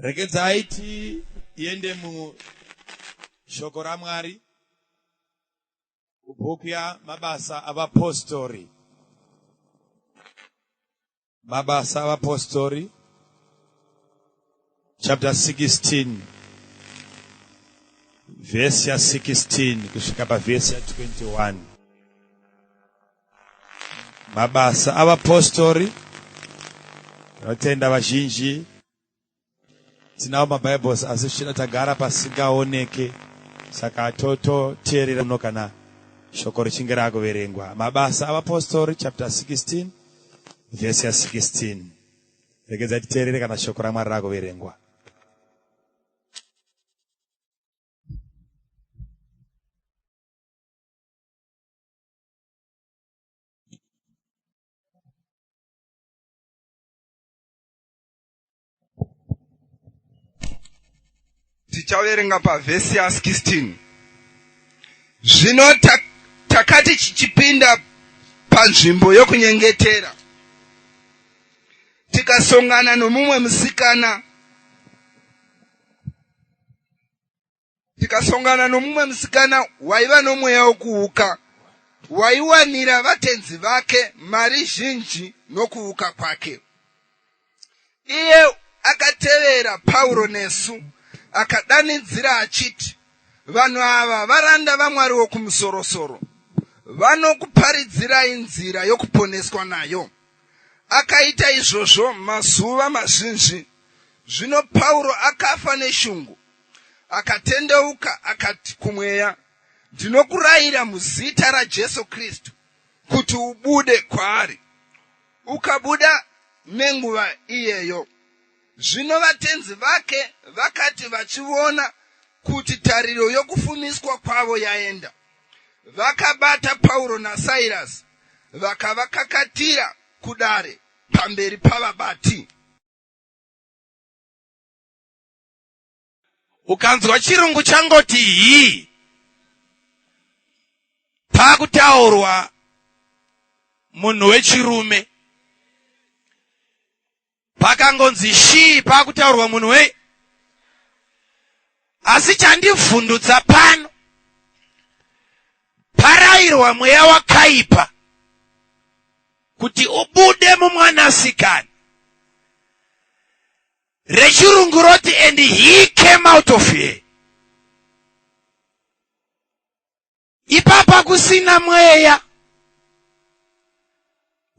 Regedzai tiende mushoko raMwari kubhuku yaMabasa aVapostori. Mabasa aVapostori chapter 16 vhesi ya 16 kusvika pavhesi ya 21. Mabasa avapostori tinotenda vazhinji tinawo mabibles asi zvichida tagara pasingaoneke saka tototeerera uno kana shoko richinge rakuverengwa. Mabasa avapostori chapter 16 vhesi ya 16. Regedzai titeerere kana shoko raMwari rakuverengwa. Tichaverenga pavhesi ya 16. Zvino takati chichipinda panzvimbo yokunyengetera, tikasongana nomumwe musikana Tikasongana nomumwe musikana waiva nomweya wokuuka, waiwanira vatenzi vake mari zhinji nokuuka kwake. Iye akatevera Pauro nesu, akadanidzira achiti, Vanhu ava varanda vaMwari Wokumusorosoro, vanokuparidzirai nzira yokuponeswa nayo. Akaita izvozvo mazuva mazhinji. Zvino Pauro akafa neshungu, Akatendeuka akati kumweya, Ndinokurayira muzita raJesu Kristu kuti ubude kwaari. Ukabuda nenguva iyeyo. Zvino vatenzi vake vakati vachivona kuti tariro yokufumiswa kwavo yaenda, vakabata Pauro naSairasi vakavakakatira kudare pamberi pavabati. Ukanzwa chirungu changoti hii pakutaurwa munhu wechirume, pakangonzi shii pakutaurwa munhu we asi chandivhundutsa pano parairwa mweya wakaipa kuti ubude mumwanasikana. Rechirungu roti and he came out of here. Ipapa kusina mweya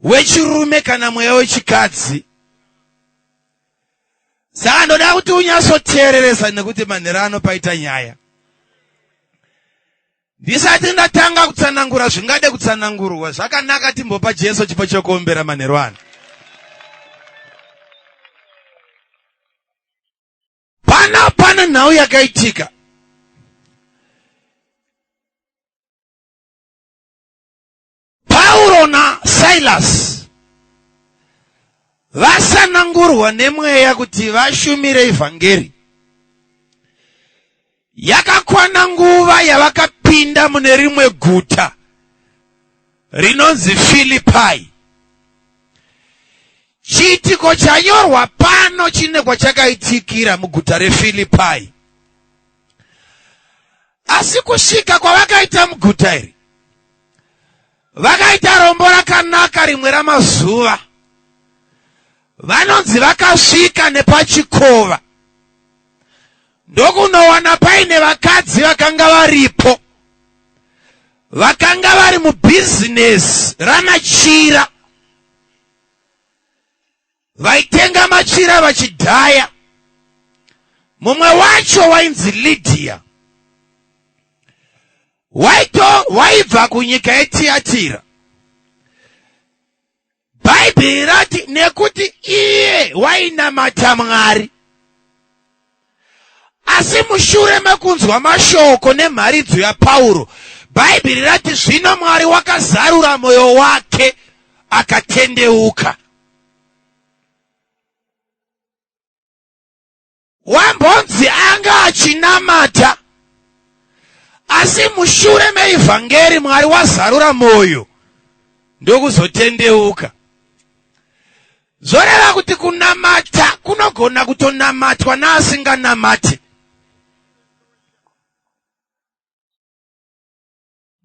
wechirume kana mweya wechikadzi. Saka ndoda kuti unyatsoteereresa nekuti manhero ano paita nyaya. Ndisati ndatanga kutsanangura zvingade kutsanangurwa, zvakanaka timbopa Jesu chipo chekuombera manheru ano. Pana pane nhau yakaitika. Pauro naSilas vasanangurwa nemweya kuti vashumire ivhangeri. Yakakwana nguva yavakapinda mune rimwe guta rinonzi Filipai. Chiitiko chanyorwa pano chine kwachakaitikira muguta reFilipai. Asi kusvika kwavakaita muguta iri, vakaita rombo rakanaka rimwe ramazuva. Vanonzi vakasvika nepachikova ndokunowana paine vakadzi vakanga varipo vakanga vari mubhizinesi ramachira vaitenga machira vachidhaya. Mumwe wacho wainzi Lydia, waito waibva kunyika yeTiyatira. Bhaibheri rati nekuti iye wainamata Mwari. Asi mushure mekunzwa mashoko nemharidzo yaPauro, Bhaibheri rati zvino Mwari wakazarura moyo wake akatendeuka. Wambonzi anga achinamata, asi mushure meivhangeri Mwari wazarura moyo ndokuzotendeuka. Zvoreva kuti kunamata kunogona kutonamatwa naasinganamati.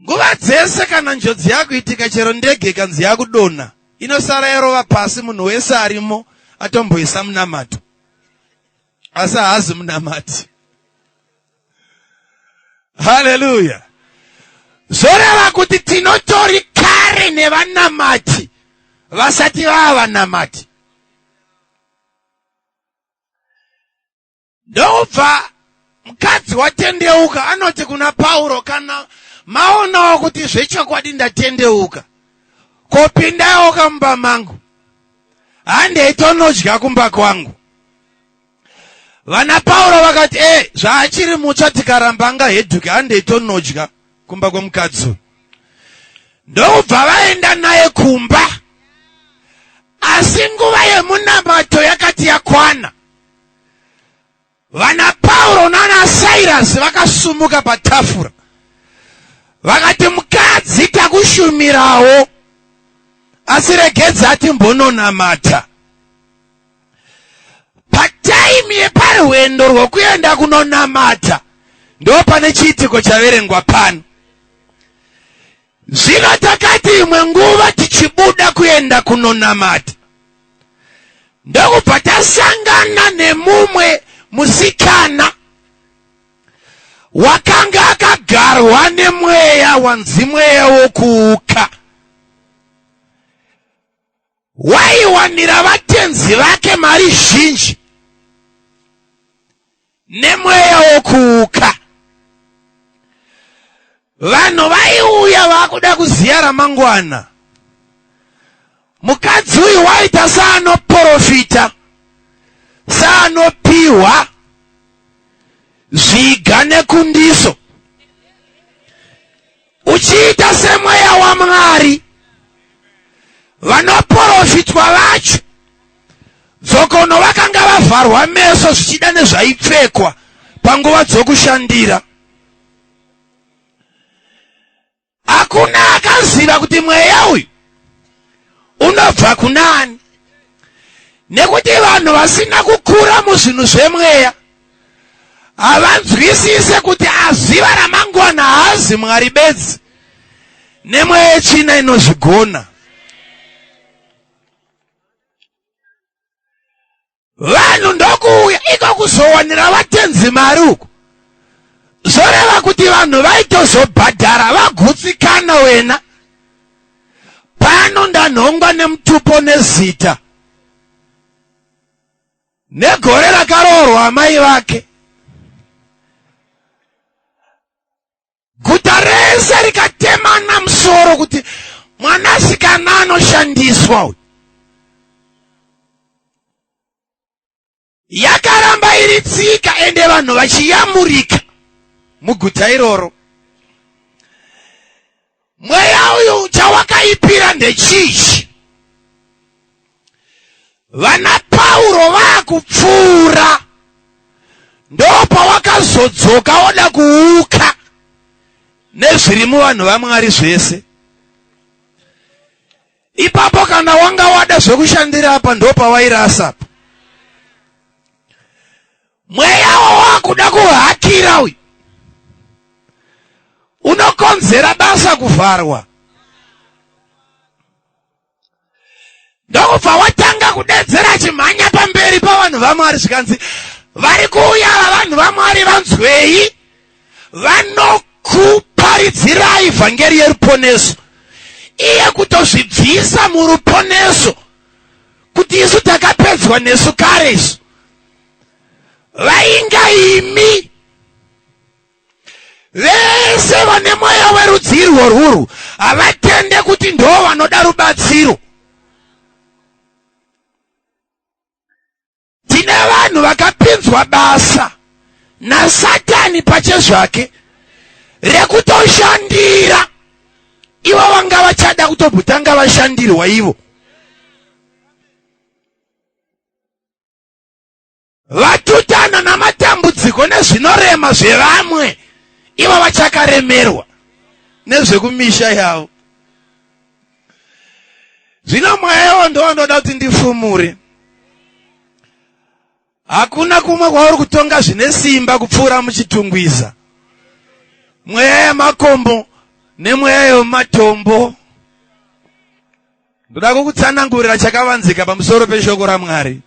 Nguva dzese kana njodzi yakuitika chero ndege ikanzi yakudonha inosara yarova pasi munhu wese arimo atomboisa munamato asi haazi munamati. Haleluya! Zvoreva kuti tinotori kare nevanamati vasati vava vanamati. Ndokubva mukadzi watendeuka anoti kuna Pauro, kana maonawo kuti zvechokwadi ndatendeuka, ko pindaiwo kamumba mangu, handei tonodya kumba kwangu. Vana Pauro vakati, e zvaachiri mutsva tikaramba angahedhuke, handei tonodya kumba kwemukadzi uyu. Ndokubva vaenda naye kumba, asi nguva yemunamato yakati yakwana, Vana Pauro nana Sairasi vakasumuka patafura vakati, mukadzi takushumirawo, asi regedza timbononamata. Pataimi yeparwendo rwokuenda kunonamata ndo pane chiitiko chaverengwa pano. Zvino takati imwe nguva tichibuda kuenda kunonamata, ndokubva tasangana nemumwe musikana wakanga akagarwa nemweya wanzi mweya wokuuka. Waiwanira vatenzi vake mari zhinji nemweya wokuuka. Vanhu vaiuya vakuda kuziya ramangwana. Mukadzi uyu waita saanoporofita, saanopiwa zviga nekundiso, uchiita semweya waMwari. Vanoporofitwa vacho dzokono vakanga vavharwa meso zvichida nezvaipfekwa panguva dzokushandira. Hakuna akaziva kuti mweya uyu unobva kunani, nekuti vanhu vasina kukura muzvinhu zvemweya havanzwisise kuti aziva ramangwana haazi Mwari bedzi, nemweya yetsvina inozvigona. Vanhu ndokuuya iko kuzowanira vatenzi mari uku, zvoreva kuti vanhu vaitozobhadhara vagutsikana wena. Pano ndanhongwa nemutupo nezita negore rakaroorwa amai vake. Guta rese rikatemana musoro kuti mwanasikana anoshandiswa uyu. Yakaramba iri tsika ende vanhu vachiyamurika muguta iroro. Mweya uyu chawakaipira ndechichi. Vana Pauro vaakupfuura ndopawakazodzoka oda kuuka nezviri muvanhu vaMwari zvese. Ipapo kana wanga wada zvekushandira apa ndopawairasa apa. Mweya wawakuda kuhakira uyu unokonzera basa kuvharwa. Ndokubva watanga kudedzera achimhanya pamberi pavanhu vaMwari, zvikanzi vari kuuya ava vanhu vaMwari vanzwei, vanokuparidzirai vhangeri yeruponeso. Iye kutozvibvisa muruponeso kuti isu takapedzwa nesu kare isu vainga imi Vese vane mweya werudzi irworwurwu havatende kuti ndo vanoda rubatsiro. Tine vanhu vakapinzwa basa naSatani pachezvake rekutoshandira ivo vanga vachada kutobutanga vashandirwa ivo. Vatutana namatambudziko nezvinorema zvevamwe, ivo vachakaremerwa nezvekumisha yavo. Zvino mweya iwo ndowandoda kuti ndifumure. Hakuna kumwe kwauri kutonga zvine simba kupfuura muChitungwiza. Mweya yemakombo nemweya yematombo. Ndoda kukutsanangurira chakavanzika pamusoro peshoko raMwari.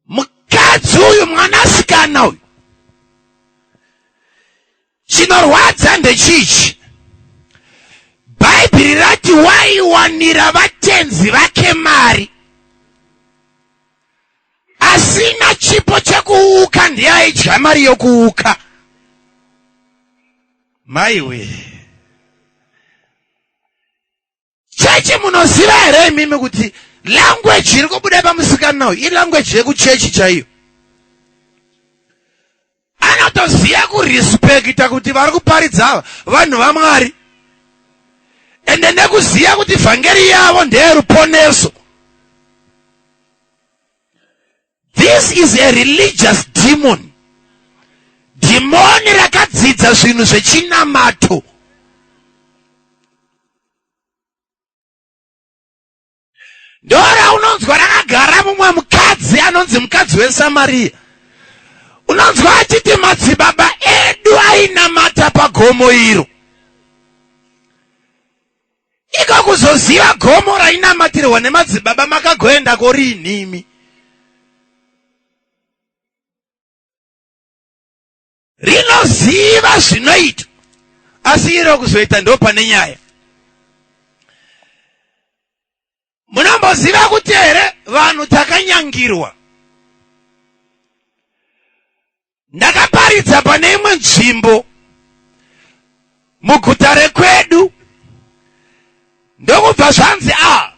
Mukadzi uyu, mwanasikana uyu, Chinorwadza ndechichi, Bhaibheri rati waiwanira vatenzi vake mari. Asina chipo chekuuka ndiye aidya mari yokuuka. Maiwe. Chechi munoziva here imimi kuti language iri kubuda pamusikana uyu ilanguage yekuchechi chaiyo. Anotoziva kurespekta kuti vari kuparidza ava vanhu vaMwari. Ende nekuziva kuti vhangeri yavo ndeyeruponeso. This is a religious demon. Dhimoni rakadzidza zvinhu zvechinamato. Ndoraunonzwa rakagara mumwe mukadzi anonzi mukadzi weSamaria. Unonzwa achiti madzibaba edu ainamata pagomo iro. Iko kuzoziva gomo rainamatirwa nemadzibaba makagoendako riinhi imi? Rinoziva zvinoita asi iro kuzoita ndo pane nyaya. Munomboziva kuti here vanhu takanyangirwa? Ndakaparidza pane imwe nzvimbo muguta rekwedu ndokubva zvanzi a ah,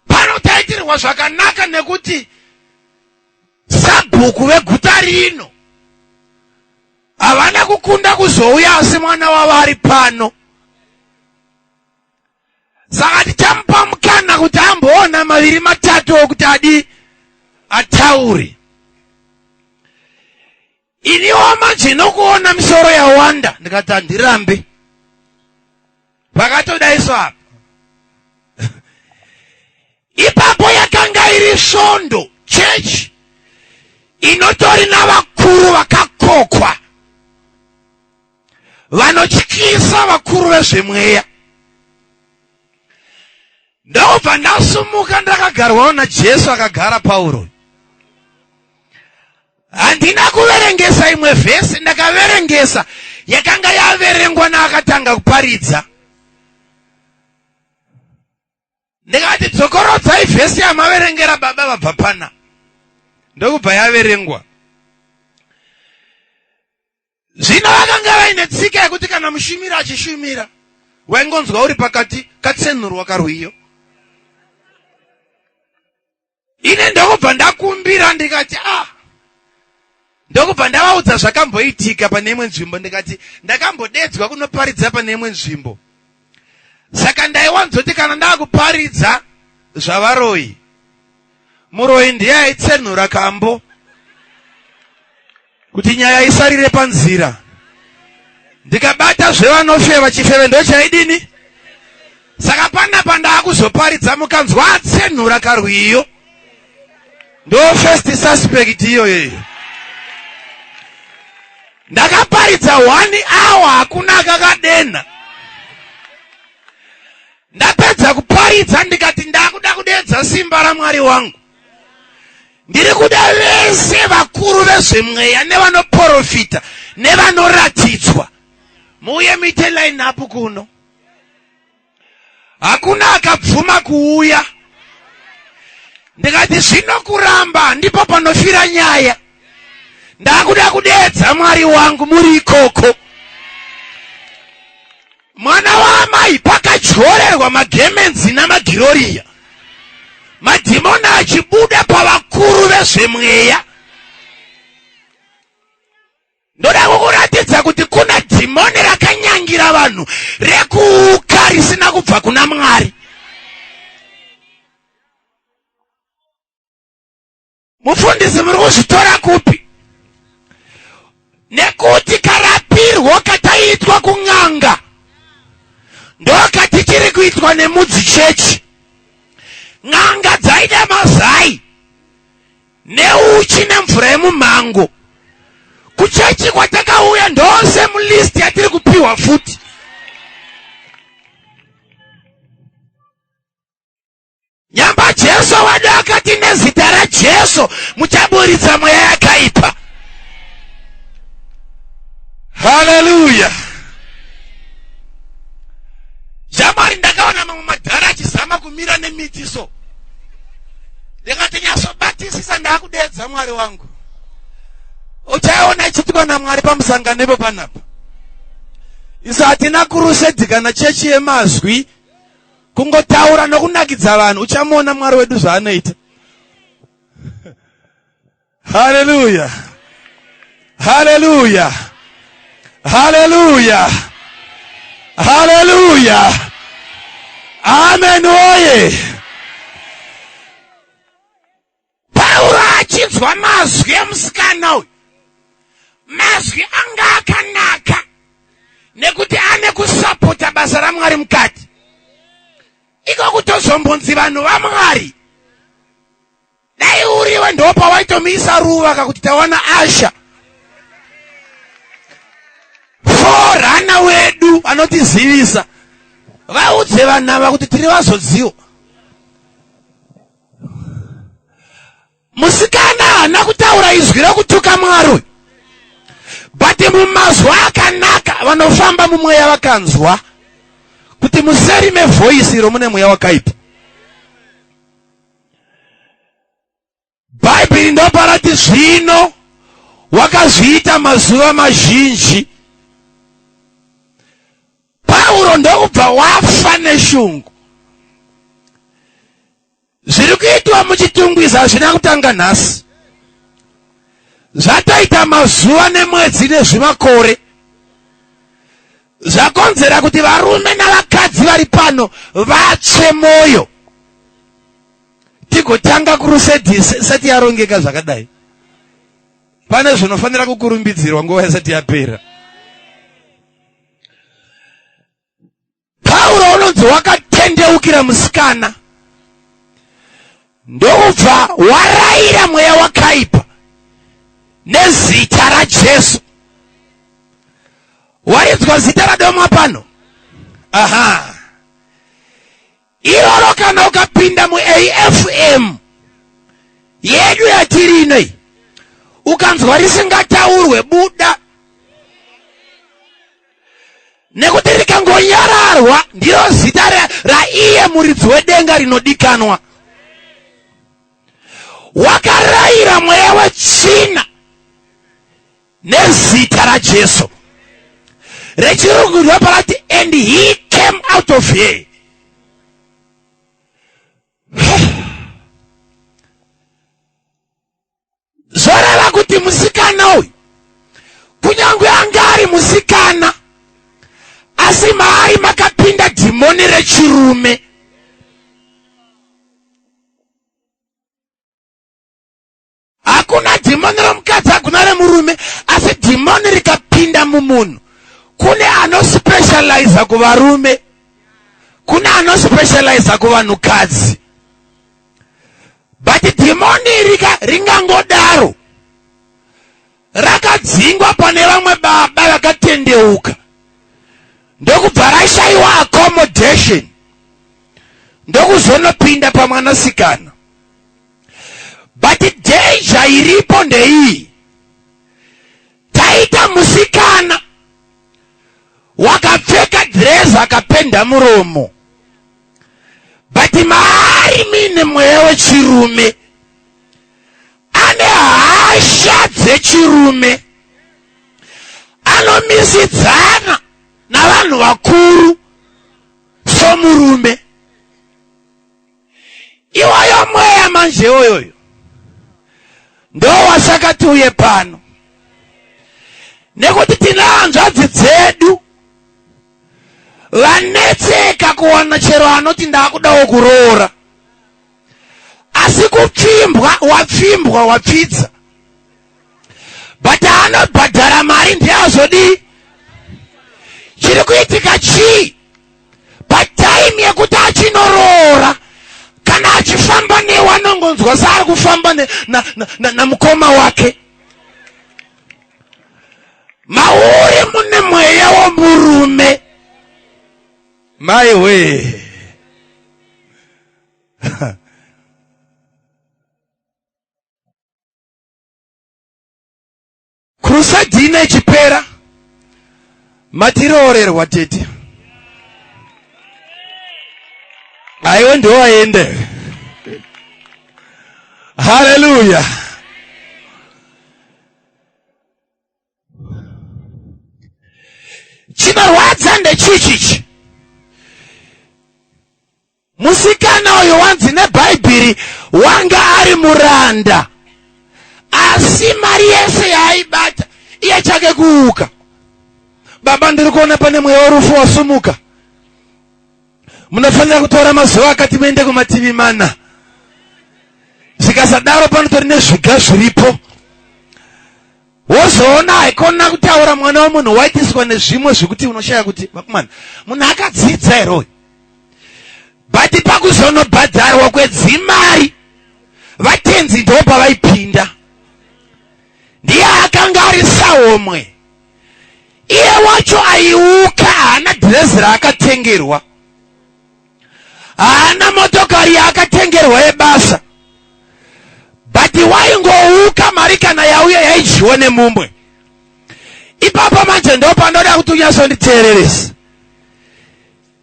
pano taitirwa zvakanaka nekuti sabhuku veguta rino havana kukunda kuzouya asi mwana wavo ari pano saka tichamupa mukana kuti amboona maviri matatu okuti adi ataure iniwo manje nokuona misoro yawanda ndikati handirambe pakatodaiso apa ipapo yakanga iri svondo chechi inotori navakuru vakakokwa vanotyisa vakuru vezvemweya ndobva ndasumuka ndakagarwawo najesu akagara pauro handina kuverengesa imwe vhesi ndakaverengesa yakanga yaverengwa naakatanga kuparidza Ndikati dzokorodzai vhesi yamaverengera baba vabva pana. Ndokubva yaverengwa. Zvino vakanga vaine tsika yekuti kana mushumiri achishumira waingonzwa uri pakati katsenurwa karwiyo. Ini ndokubva ndakumbira ndikati ah ndokubva ndavaudza zvakamboitika pane imwe nzvimbo ndikati ndakambodedzwa kunoparidza pane imwe nzvimbo saka ndaiwanzoti kana ndakuparidza zvavaroyi muroyi ndiye aitsenhura kambo kuti nyaya isarire panzira ndikabata zvevanofeva chifeve ndochaidini saka panapa ndaakuzoparidza mukanzwa atsenhura karwiyo ndo first suspect iyoyo ndakaparidza one hour hakuna akakadenha ndapedza kuparidza ndikati ndakuda kudedza simba ramwari wangu Ndiri kuda vese vakuru vezvemweya nevanoporofita nevanoratidzwa muuye muite line up kuno. Hakuna akabvuma kuuya. Ndikati zvino kuramba ndipo panofira nyaya. Ndakuda kudeedza Mwari wangu muri ikoko. Mwana waamai pakadyorerwa magemenzi namagiroriya, madhimoni achibuda pavakuru vezvemweya. Ndoda kukuratidza kuti kuna dhimoni rakanyangira vanhu rekuuka risina kubva kuna Mwari. Mufundisi muri kuzvitora kupi? Nekuti karapirwo kataiitwa kun'anga kuitwa nemudzichechi. N'anga dzaida mazai neuchi nemvura yemumhango. Kuchechi kwatakauya ndose mulist yatiri kupiwa futi. Nyamba Jesu wedu akati nezita raJesu muchaburitsa mweya yakaipa. Haleluya! Shamwari, ndakaona mamwe madhara achizama kumira nemiti so, ndikati nyatsobatisisa, ndakudeedza Mwari wangu. Uchaona ichiitwa naMwari pamusangano ipo panapa. Isu hatina kurusedhi kana chechi yemazwi, kungotaura nokunakidza vanhu. Uchamuona Mwari wedu zvaanoita. Haleluya, haleluya, haleluya, haleluya, amen. Oye! Pauro achinzwa mazwi emusikana uyu, mazwi anga akanaka nekuti ane kusapota basa raMwari mukati. Iko kutozombonzi vanhu vaMwari, dai uriwe ndopawaitomuisa ruva kakuti tawana asha forana wedu anotizivisa. Vaudze vanhu ava kuti tiri vazodziwa. Musikana haana kutaura izwi rekutuka Mwari uyu, but mumazwi akanaka vanofamba mumweya vakanzwa kuti museri mevhoisi iro mune mweya wakaipa. Bhaibheri ndoparati zvino wakazviita mazuva mazhinji. Pauro ndokubva wafa neshungu. Zviri kuitwa muChitungwiza hazvina kutanga nhasi, zvatoita mazuva nemwedzi nezvimakore. Zvakonzera kuti varume navakadzi vari pano vatsve mwoyo, tigotanga kurusedhi sati yarongeka zvakadai. Pane zvinofanira kukurumbidzirwa nguva isati yapera. Pauro unonzi wakatendeukira musikana ndokubva warayira mweya wakaipa nezita raJesu. Warinzwa zita radomwa pano? Aha, iroro kana ukapinda muAFM yedu yatiri inoi ukanzwa risingataurwe, buda, nekuti rikangonyararwa ndiro zita raiye muridzi wedenga rinodikanwa. Wakarayira mweya wetsvina nezita raJesu. Rechirungu ndoparati, and he came out of here. Zvoreva kuti musikana uyu, kunyange anga ari musikana, asi maari makapinda dhimoni rechirume. Hakuna dhimoni romukadzi, hakuna remurume, asi dhimoni rikapinda mumunhu, kune anospecializa kuvarume, kune anospecializa kuvanhukadzi, but dhimoni rika ringangodaro rakadzingwa pane vamwe baba vakatendeuka, ndokubva rashayiwa accommodation, ndokuzonopinda pamwanasikana. But danger iripo ndeiyi: taita musikana wakapfeka dhirezi, akapenda muromo, but maari mine mweya wechirume, ane hasha dzechirume, anomisidzana navanhu vakuru somurume. Iwoyo mweya manje iwoyoyo ndo wasakati uye pano, nekuti tine hanzvadzi dzedu vanetseka kuwana chero anoti ndakudawo kuroora, asi kupfimbwa wapfimbwa, wapfidza, but anobhadhara mari ndiazodii? Chiri kuitika chii patime? kufamba namukoma wake. Mauri mune mweya womurume. Maiwe. Crusade ino ichipera matiroorerwa tete. Aiwe ndowaende. Haleluya. Chinorwadza ndechichichi. Musikana uyu wanzi neBhaibheri wanga ari muranda, asi mari yese yaaibata iye chake kuuka. Baba, ndiri kuona pane mweya werufu wasumuka. Munofanira kutora mazuva akati muende kumativi mana. Zvikasadaro panotori nezviga zviripo. Wozoona haikona kutaura mwana wemunhu waitiswa nezvimwe zvekuti unoshaya kuti vakomana munhu akadzidza here uyu. But pakuzonobhadharwa kwedzimari vatenzi ndo pavaipinda. Ndiye akanga ari sahomwe. Iye wacho aiuka haana dhirezi raakatengerwa. Haana motokari yaakatengerwa yebasa. But waingouka mari kana yauya yaidyiwa nemumwe. Ipapo manje ndopanoda kuti unyatsonditeereresa.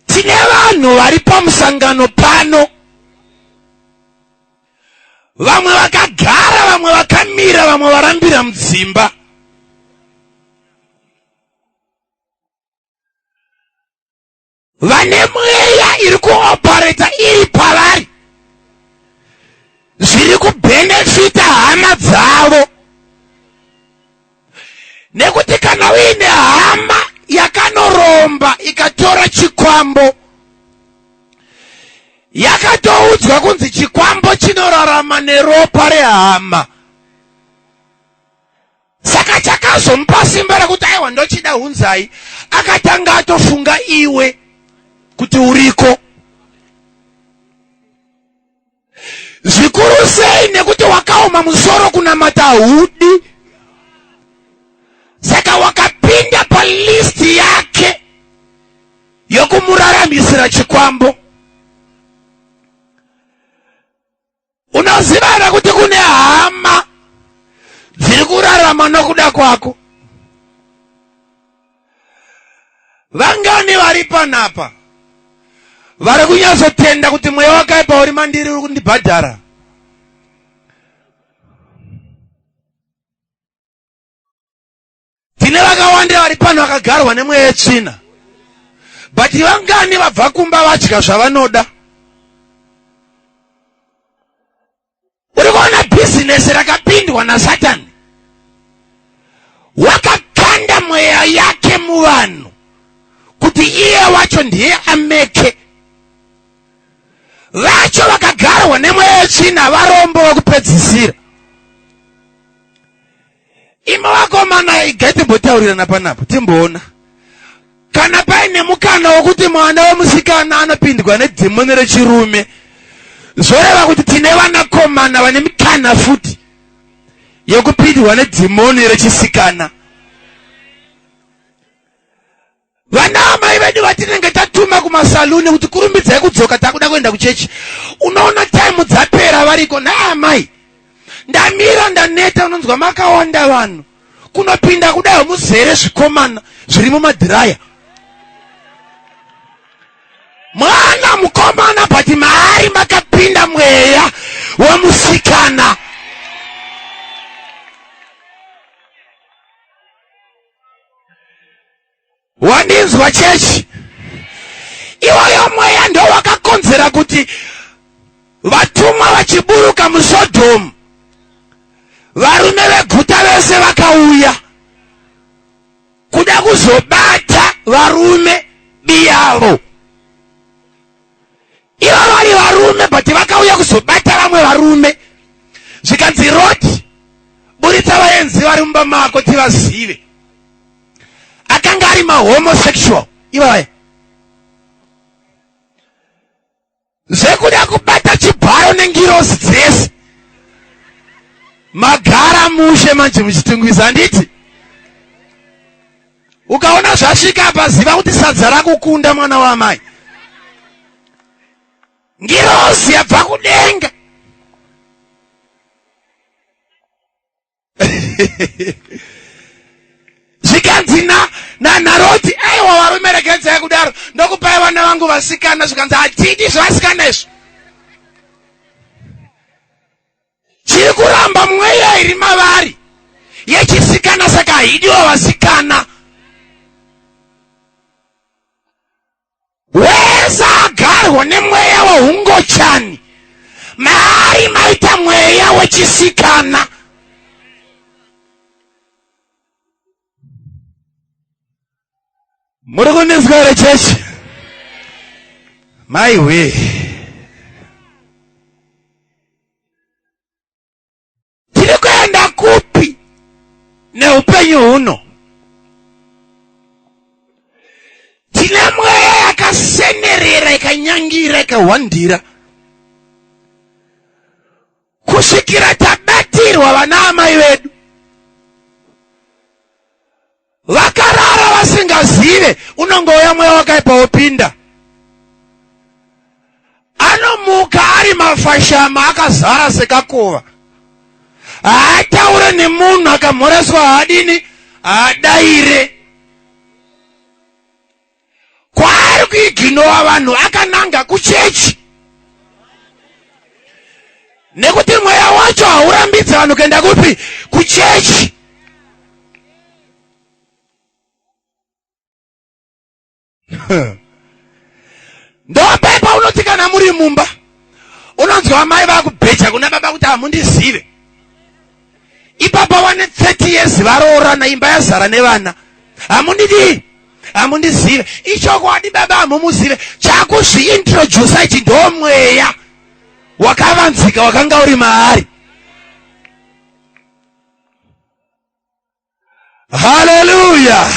Tine vanhu vari pamusangano pano, vamwe vakagara, vamwe vakamira, vamwe varambira mudzimba. Vane mweya iri kuopareta iri pavari, zviri kubhenefita hama dzavo. Nekuti kana uine hama yakanoromba ikatora chikwambo, yakatoudzwa kunzi chikwambo chinorarama neropa rehama. Saka chakazomupa simba rekuti aiwa ndochida hunzai, akatanga atofunga iwe kuti uriko. Zvikuru sei nekuti wakaoma musoro kunamata hudi, saka wakapinda palist yake yokumuraramisira chikwambo. Unoziva here kuti kune hama dziri kurarama nokuda kwako? Vangani vari panapa vari kunyatsotenda kuti mweya wakaipa uri mandiri uri kundibhadhara? Tine vakawanda vari pano vakagarwa nemweya yetsvina, but vangani vabva kumba vadya zvavanoda? Uri kuona bhizinesi rakapindwa naSatani, wakakanda mweya yake muvanhu kuti iye wacho ndiye ameke. Vacho vakagarwa nemweya yetsvina varombo vekupedzisira. Imi vakomana igai timbotaurirana panapa timboona kana paine mukana wokuti mwana wemusikana anopindwa nedhimoni rechirume, zvoreva kuti tine vanakomana vane mikana futi yekupindwa nedhimoni rechisikana. Vana amai vedu vatinenge tatuma kumasaluni kuti kurumbidzai kudzoka takuda kuenda kuchechi, unoona taimu dzapera variko. Nhai amai, ndamira ndaneta. Unonzwa makawanda vanhu kunopinda kudai muzere zvikomana zviri mumadhiraya. Mwana mukomana but maari makapinda mweya wemusikana. Wandinzwa chechi? Iwoyo mweya ndo wakakonzera kuti vatumwa vachiburuka muSodhomu, varume veguta vese vakauya kuda kuzobata varume biyavo. Ivo vari varume but vakauya kuzobata vamwe varume. Zvikanzi Roti, buritsa vaenzi vari mumba mako tivazive. Akanga ari mahomosexual ivaya, zvekuda kubata chibharo nengirozi dzese. Magara mushe manje muchitungwiza handiti? Ukaona zvasvika apa ziva kuti sadza rakukunda mwana waamai. Ngirozi yabva kudenga. Zvikanzi naRoti, aiwa varume regedzai kudaro, ndokupai vana vangu vasikana. Zvikanzi hatidi zvevasikana izvo. Chiri kuramba mweya iri mavari yechisikana, saka haidiwa vasikana. Wese agarwa nemweya wehungochani maari maita mweya wechisikana. Muri kundinzwa here chechi? Maiwe. Tiri kuenda kupi neupenyu huno? Tine mweya yakasenerera ikanyangira ikahwandira kusvikira tabatirwa vana amai vedu vakarara vasingazive. Unongouya mweya wakaipa wopinda, anomuka ari mafashama akazara sekakova, haataure nemunhu, akamhoreswa haadini, haadaire. Kwaari kuiginowa vanhu akananga kuchechi, nekuti mweya wacho haurambidzi vanhu kuenda kupi? Kuchechi. Ndopepa unoti kana muri mumba unonzwa amai vakubheja kuna baba kuti hamundizive. Ipapa vane 30 years varoorana, imba yazara nevana, hamundidii, hamundizive. Ichokwadi baba hamumuzive. Chakuzviintrodusa ichi ndo mweya wakavanzika wakanga uri maari. Haleluya.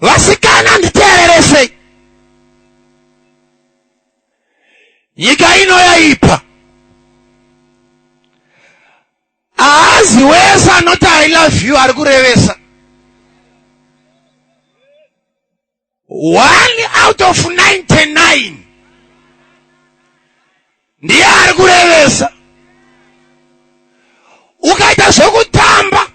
Vasikana, nditeereresei. Nyika ino yaipa. Haazi wese anoti I love you ari kurevesa. 1 out of 99 ndiye ari kurevesa. Ukaita zvokutamba,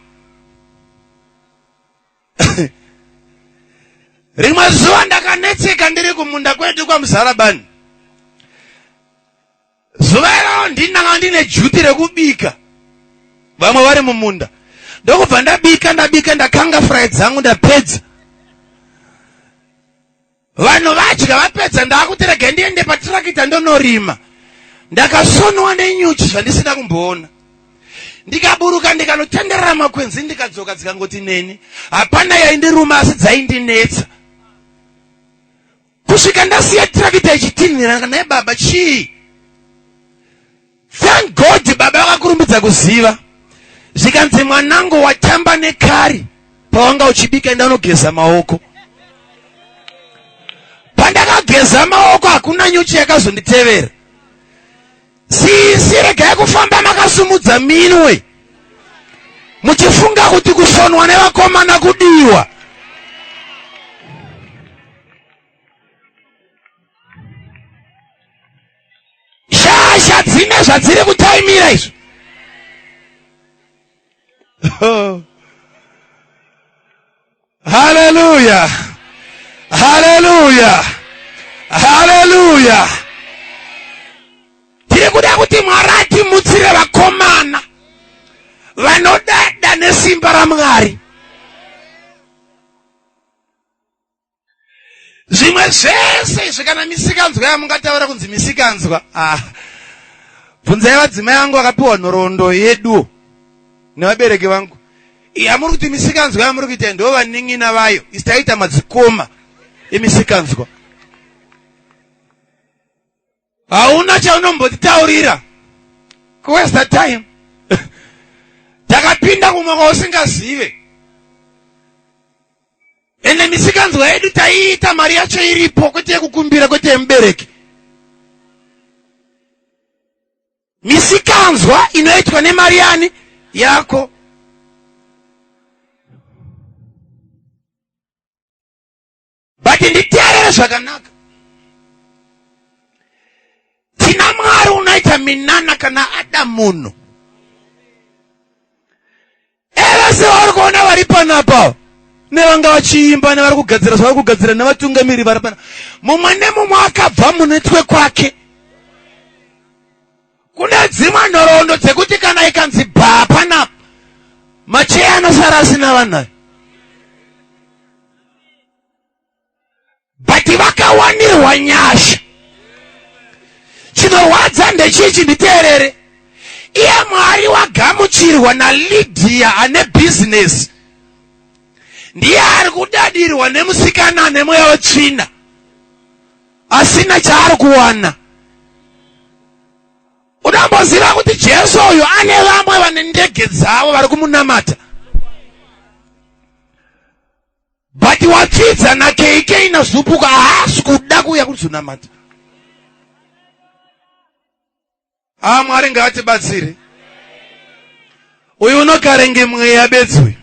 rimwe zuva ndakanetseka ndiri kumunda kwedu kwaMuzarabani. Zuva iroro ndinanga ndine juti rekubika, vamwe vari mumunda, ndokubva ndabika, ndabika, ndakanga fry dzangu, ndapedza, vanhu vadya vapedza, ndakuti rega ndiende patirakita ndonorima. Ndakasonwa nenyuchi zvandisina kumboona. Ndikaburuka ndikanotenderera makwenzi, ndikadzoka, dzikangoti neni. Hapana yaindiruma, asi dzaindinetsa kusvika ndasiya tirakita ichitinhira. Naye baba, chii? Thank God baba vakakurumbidza kuziva. Zvikanzi, mwanangu, watamba nekari pawanga uchibika, enda unogeza maoko. Pandakageza maoko hakuna nyuchi yakazonditevera. Sisi, regai kufamba makasumudza minwe muchifunga kuti kusonwa nevakomana kudiwa. Shasha dzine zvadziri kutaimira izvo. Haleluya, haleluya, haleluya. Tiri kuda kuti Mwari atimutsire vakomana vanodada nesimba raMwari. Zvimwe zvese izvi, kana misikanzwa yamungataura kunzi misikanzwa, ah, bvunzai vadzimai vangu vakapiwa nhoroondo yedu nevabereki vangu. Yamuri kuti misikanzwa yamuri kuita ndo vanin'ina vayo, isi taita madzikoma emisikanzwa. Hauna chaunombotitaurira, kuwaste time. Takapinda kumwe kwausingazive. Ende misikanzwa yedu taiita mari yacho iripo, kwete yekukumbira, kwete yemubereki. Misikanzwa inoitwa nemari yani yako. But nditeerere zvakanaka. Tina Mwari unoita minana kana ada munhu. Evese vari kuona vari panapa nevanga vachiimba nevari kugadzira zvavari kugadzira nevatungamiri vari pana mumwe nemumwe akabva munetwe kwake. Kune dzimwe nhoroondo dzekuti kana ikanzi bhaa panapa macheya anosara asina vanhu aya. But vakawanirwa nyasha. Chinorwadza ndechichi, nditeerere. Iye Mwari wagamuchirwa naLydia ane business. Ndiye ari kudadirwa nemusikana ane mweya wetsvina. Asina chaari kuwana. Unomboziva kuti Jesu uyu ane vamwe vane ndege dzavo vari kumunamata. But wapfidza naKK naZupuka haasi kuda kuuya kuzonamata. Ah, Mwari ngaatibatsire. Uyu unokarenge mweya bedzi uyu.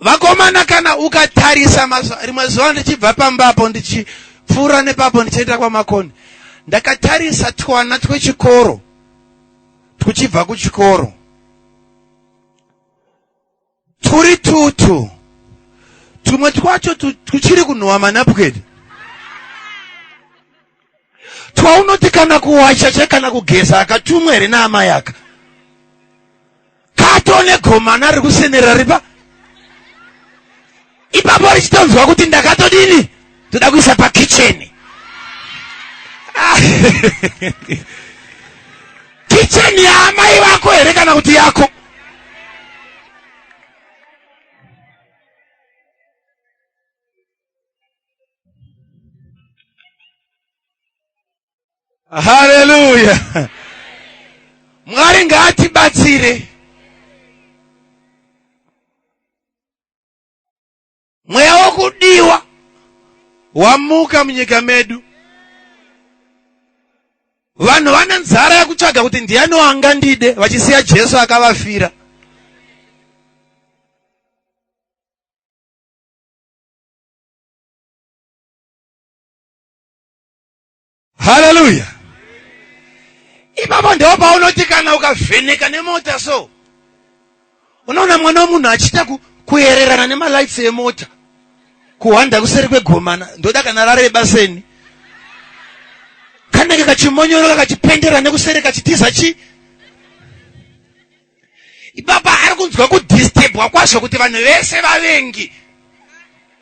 Vakomana kana ukatarisa rimwe zuva ndichibva pamba apo ndichipfuura nepapo ndichienda kwaMakoni ndakatarisa twana twechikoro twuchibva kuchikoro turi tutu tumwe twacho tuchiri kunhuwa manapukeni twaunoti kana kuwacha che kana kugeza akatumwa here naamai aka kato negomana riri kusenerera ripa ipapo richitonzwa kuti ndakatodini toda kuisa pakicheni kicheni yaamai vako here kana kuti yako Haleluya! Mwari ngaatibatsire. Mweya wokudiwa wamuka munyika medu. Vanhu vane nzara yekutsvaga kuti ndiani wangandide, vachisiya Jesu akavafira. Haleluya! Ipapo ndipo paunoti kana ukavheneka nemota so unoona mwana wemunhu achiita kuyererana nemalights emota kuhwanda kuseri kwegomana ndoda kana rareba seni kanenge kachimonyoroka kachipendera nekuseri kachitiza chi Ipapa ari kunzwa kudisturbwa kwazvo kuti vanhu vese vavengi.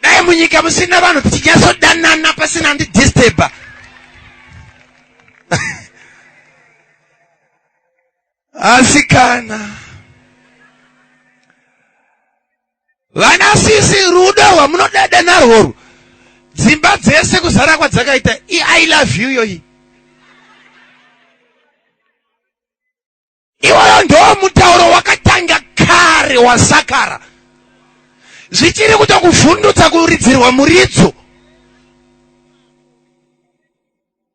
Dai munyika musina vanhu tichinyatsodanana pasina andidisturba. Asi kana vana sisi rudo rwamunodada narwo dzimba dzese kuzara kwadzakaita i love you yoyi. Iwoyo ndiwo mutauro wakatanga kare wasakara. Zvichiri kutokuvhundutsa kuridzirwa muridzo.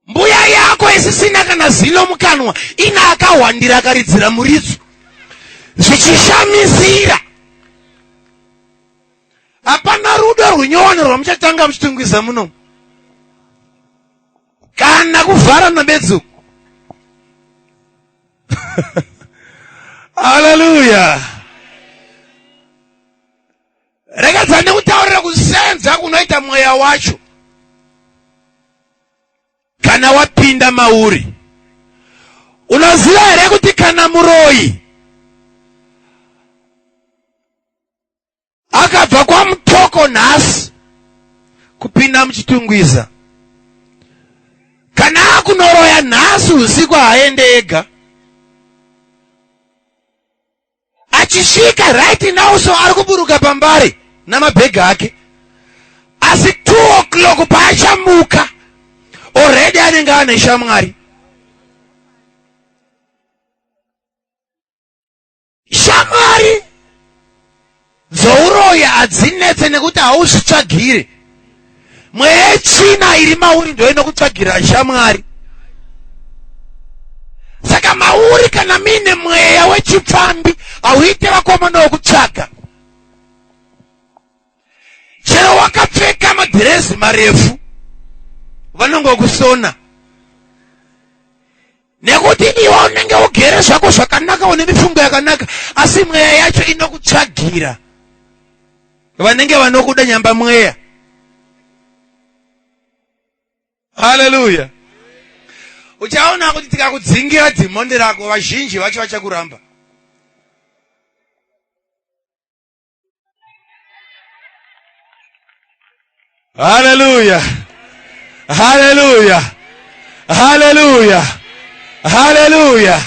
Mbuya yako isisina kana zino mukanwa ina akahwandira akaridzira muridzo. Zvichishamisira. Hapana rudo rwunyowani rwamuchatanga muchitungwiza muno. Kana kuvharana bedzi uku. Haleluya. Rekedza ndikutaurira kusenza kunoita mweya wacho kana wapinda mauri. Unoziva here kuti kana muroyi Akabva kwaMutoko nhasi kupinda muChitungwiza. Kana akunoroya nhasi usiku haaende ega. Achisvika right now so ari kuburuka pambare namabhegi ake. Asi 2 o'clock paachamuka already anenge ane shamwari. dzinouya hadzinetse nekuti hauzvitsvagire. Mweya yetsvina iri mauri ndiyo inokutsvagira shamwari. Saka mauri kana muine mweya wechipfambi hauite vakomana wokutsvaga. Chero wakapfeka madhirezi marefu vanongokusona nekuti iwe unenge ugere zvako zvakanaka une mifungo yakanaka asi mweya yacho inokutsvagira vanenge vanokuda nyamba mweya haleluya uchaona kuti tikakudzingira dhimondi rako vazhinji vacho vachakuramba Haleluya. Haleluya. Haleluya. Haleluya.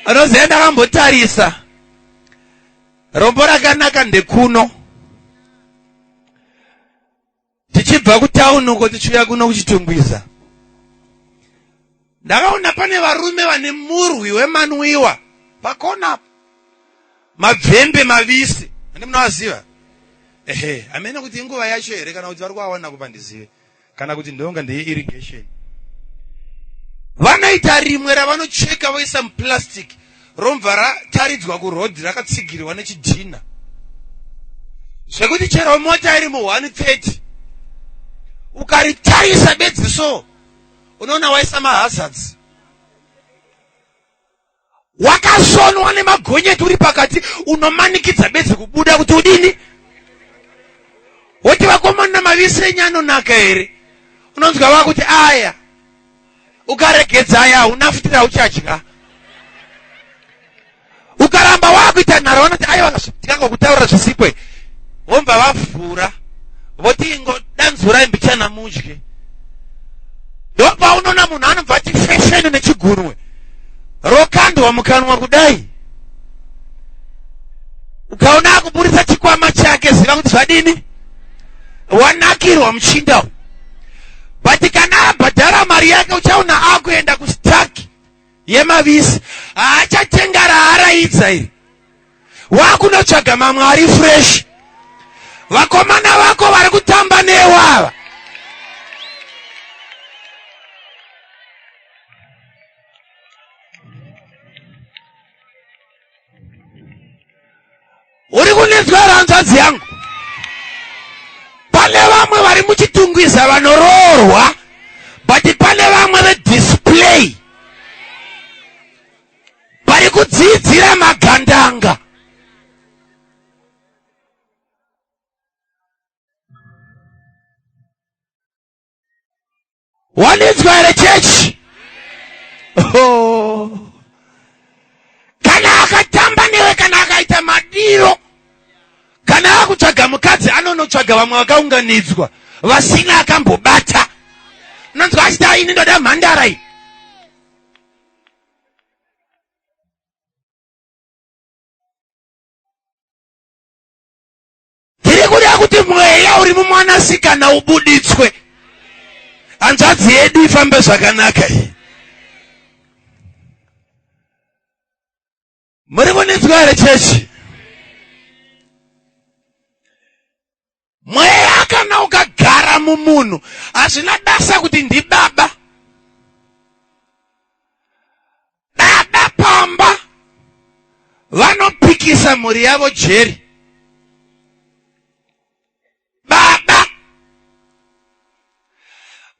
Unoziva ndakambotarisa. Rombo rakanaka ndekuno. Tichibva kutown uko tichiuya kuno kuChitungwiza. Ndakaona pane varume vane murwi wemanwiwa pakona apo. Mabvembe mavisi. Ane munovaziva? Ehe, hameno kuti inguva yacho here kana kuti vari kuawana kupa ndizive. Kana kuti ndonga ndeye irrigation. Vanoita rimwe ravanocheka voisa muplastic rombva rataridzwa kuroad rakatsigirwa nechidhina zvekuti chero mota iri mu 130 ukaritarisa bedzi so unoona waisa mahazards wakasonwa nemagonyeti uri pakati unomanikidza bedzi kubuda kuti udini woti vakomana mavisi enyu anonaka here unonzwa vakuti aya ukaregedza aya hauna futi rauchadya ukaramba wakuita nharo vanoti aiwa tikangokutaura zvisikwe vobva vavhura voti ingo danzurai mbichana mudye ndopaunoona munhu anobva ati fesheni nechigunwe rokandwa mukanwa kudai ukaona akuburitsa chikwama chake ziva kuti zvadini wanakirwa muchinda uyu but kana abhadhara mari yake uchaona akuenda kustak yemavisi haachatenga raaraidza iri wakunotsvaga mamwe ari fresh vakomana vako vari kutamba newe ava uri kunetswa here hanzvadzi yangu pane vamwe vari muchitungwiza vanoroorwa but pane vamwe vedisplay vari kudzidzira magandanga Wandinzwa here chechi? Oh. Kana akatamba newe, kana akaita madiro, kana akutsvaga mukadzi anonotsvaga vamwe vakaunganidzwa vasina akambobata. Unonzwa achiti ini ndoda mhandara iyi. Tiri kuda kuti mweya uri mumwanasikana ubuditswe, hanzvadzi yedu ifambe zvakanaka iyi. Muri kundinzwa here chechi? Mweya kana ukagara mumunhu hazvina basa kuti ndibaba. Baba pamba vanopikisa mhuri yavo jeri. Baba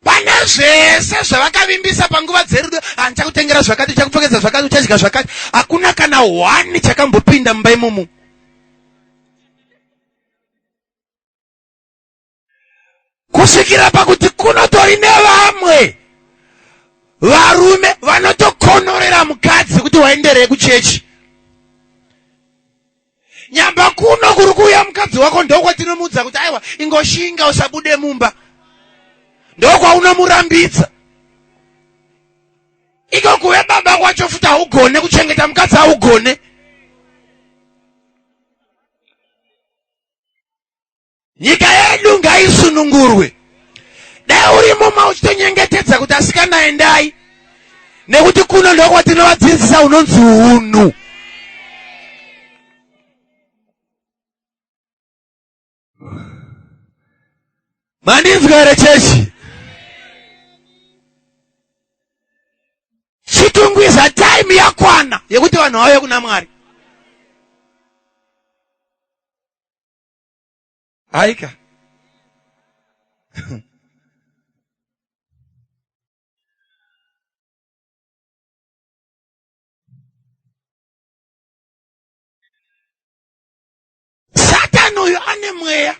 pane zvese zvavakavimbisa panguva dzerudo, handichakutengera zvakati, uchakupfekedza zvakati, uchadya zvakati, hakuna kana one chakambopinda mumba imomo. Kusvikira pakuti kunotori nevamwe varume vanotokonorera mukadzi kuti waenderei kuchechi. Nyamba kuno kuri kuuya mukadzi wako ndokwatinomuudza kuti aiwa ingoshinga usabude mumba, ndokwaunomurambidza. Iko kuve baba kwacho futi haugone kuchengeta mukadzi, haugone. Nyika yedu ngaisunungurwe. Dai uri mumwe uchitonyengetedza kuti asikana endai, nekuti kuno ndokwatinovadzidzisa unonzi hunhu. Mandinzwa here chechi? Chitungwiza time yakwana yekuti vanhu vauye kuna Mwari. Haika. Satani uyu ane mweya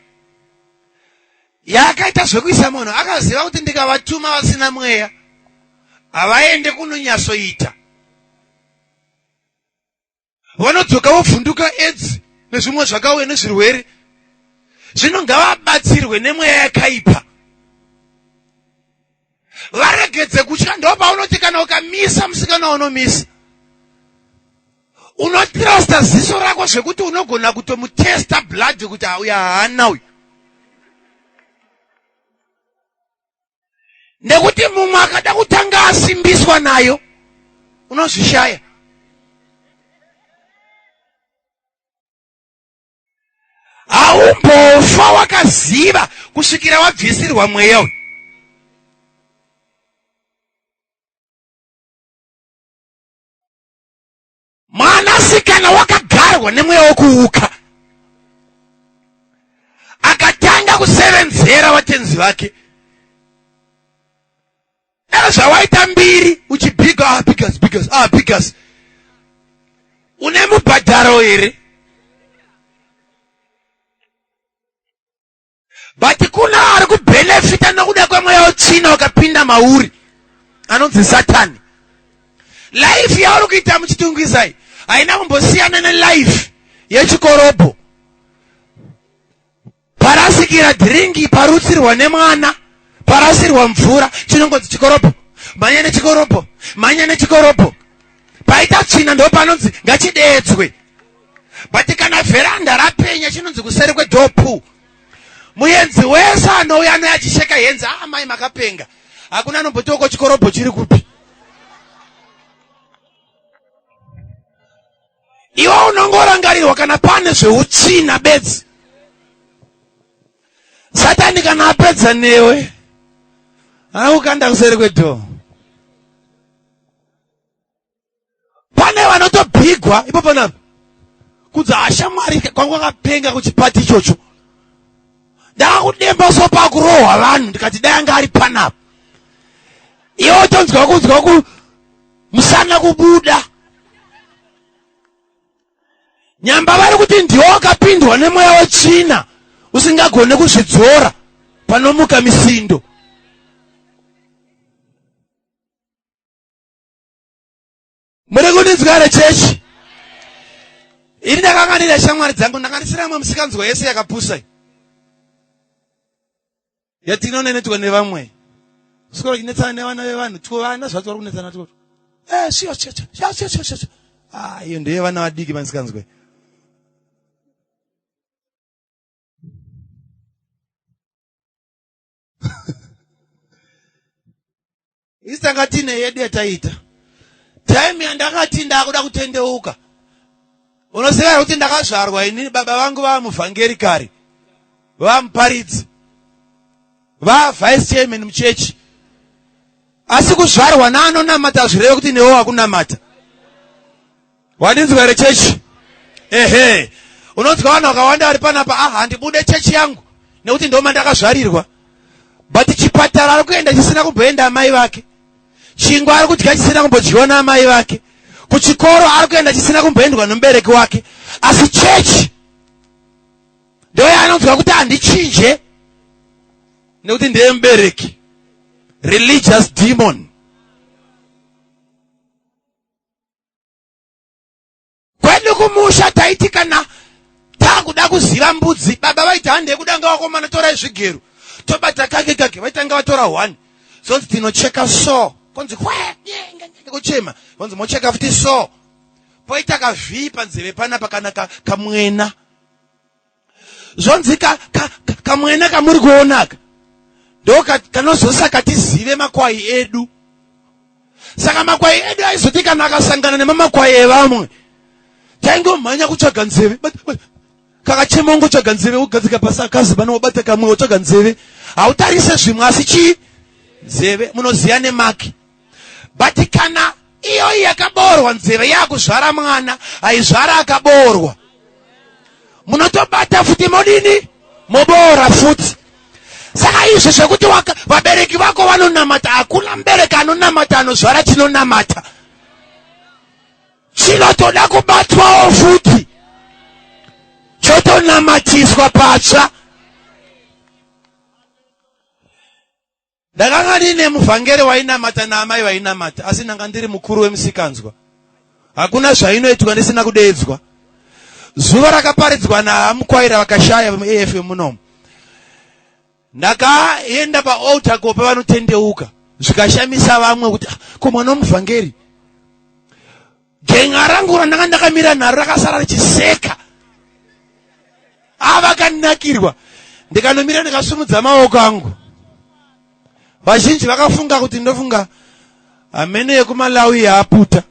yaakaita zvekuisa munhu akaziva kuti ndikavatuma vasina mweya havaende kunonyasoita vanodzoka vovhunduka aids nezvimwe zvakauya nezvirwere zvino ngavabatsirwe nemweya yakaipa varegedze kutya ndopaunoti kana ukamisa musikana unomisa unotrusta ziso rako zvekuti unogona kutomutesta blood kuti auya haana uyu nekuti mumwe akada kutanga asimbiswa nayo unozvishaya haumbofa wakaziva kusvikira wabvisirwa mweya uyu Mwanasikana wakagarwa nemweya wokuuka akatanga kusevenzera vatenzi vake. Dai zvawaita mbiri uchibhiga ah, biggers, biggers, ah, biggers. Une mubhadharo here? But kuna ari kubenefita nokuda kwemweya wetsvina wakapinda mauri anonzi Satani. Life yauri kuita muchitungwiza iyi haina kumbosiyana nelife yechikorobho. Parasikira dhiringi, parutsirwa nemwana, parasirwa mvura, chinongonzi chikorobho. Mhanya nechikorobho, mhanya nechikorobho. Paita tsvina ndopanonzi ngachideedzwe. But kana veranda rapenya chinonzi kuseri kwedoor muyenzi wese anouya anouya achisheka henzi ah mai makapenga hakuna anomboti uko chikorobho chiri kupi iwe unongorangarirwa kana pane zveutsvina bedzi satani kana apedza newe anokukanda kuseri kwedhoo Pane vanotobhigwa ipo panapa kudza hashamwari kwangu kwakapenga kuchipati ichocho ndakakudemba so pakurohwa vanhu ndikati dai anga ari panapa iwe utonzwa kunzwa ku musana kubuda nyamba vari kuti ndiwo wakapindwa nemweya wetsvina usingagone kuzvidzora panomuka misindo Muri kundinzwa here chechi? Ini ndakanga ndine shamwari dzangu, ndanga ndisina imwe musikanzwa yese yakapusa iyi. Yatinonenetwa nevamwe. Kuswera uchinetsana nevana vevanhu, twuvana zvacho vari kunetsana twotwo. Eh, shuwa shuwa shuwa shuwa shuwa shuwa. Ah, iyo ndeye vana vadiki vanisikanzwa. Isi tanga tine yedu yataiita. Time yandakati ndakuda kutendeuka. Unoziva kuti ndakazvarwa ini baba vangu vava muvhangeri kare. Vava muparidzi. Vava vice chairman muchechi. Asi kuzvarwa naanonamata zvireve kuti newe wakunamata. Wandinzwa here chechi? Ehe. Unonzwa vanhu vakawanda vari panapa, ah handibude chechi yangu nekuti ndoma ndakazvarirwa. But chipatara ari kuenda chisina kumboenda amai vake. Chingwa ari kudya chisina kumbodyiwa naamai vake. Kuchikoro ari kuenda chisina kumboendwa nomubereki wake. Asi chechi ndoyaanonzwa kuti handichinje nekuti ndeye mubereki. Religious demon. Kwedu kumusha taiti kana takuda kuziva mbudzi baba vaiti handei kudanga vakomana torai zvigero tobata kake kake vaitanga vatora one zonzi tinocheka so konzi kuchema konzi mocheka futi so poita kavhii panzeve panapa kana kamwena Zvonzi ka, ka, ka, kamwena kamuri kuonaka ndo kanozosaka tizive makwai edu. Saka makwai edu aizoti kana akasangana nemamakwai evamwe taingomhanya kutsvaga nzeve. Kakachema ungotsvaga nzeve wogadzika pasi akazibana wobata kamwe wotsvaga nzeve. Hautarise zvimwe asi chii? Nzeve. Munoziva nemaki. But kana iyoyi yakaboorwa nzeve yakuzvara mwana, haizvara akaboorwa. Munotobata futi modini? Moboora futi. Saka izvi zvekuti vabereki vako vanonamata, hakuna mubereki anonamata anozvara chinonamata. Chinotoda kubatwawo futi chotonamatiswa patsva. Ndakanga ndine muvhangeri wainamata naamai vainamata, asi ndanga ndiri mukuru wemusikanzwa. Hakuna zvainoitwa ndisina kudeedzwa. Zuva rakaparidzwa naamukwaira vakashaya vemuAFM munomu. Ndakaenda paaltar kopa vanotendeuka zvikashamisa vamwe kuti ah, ko mwana womuvhangeri gen'a rangu randanga ndakamira naro rakasara richiseka avakanakirwa ndikanomira ndikasumudza maoko angu vazhinji vakafunga kuti ndofunga hamene yekumalawi yaaputa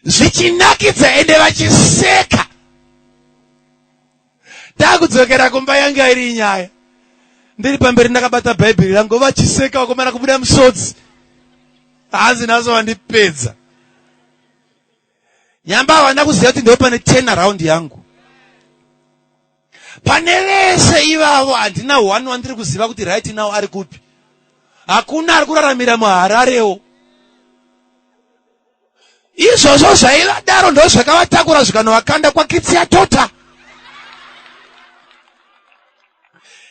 zvichinakidza ende vachiseka takudzokera kumba yanga iri nyaya ndiri pamberi ndakabata bhaibheri rangu vachiseka vakomana kubuda musodzi hanzi naso vandipedza nyamba havana kuziva kuti ndo pane ten around yangu pane vese ivavo handina one wandiri kuziva kuti right now ari kupi hakuna ari kuraramira muhararewo izvozvo zvaivadaro ndo zvakavatakura zvikanovakanda kwakitsiyatota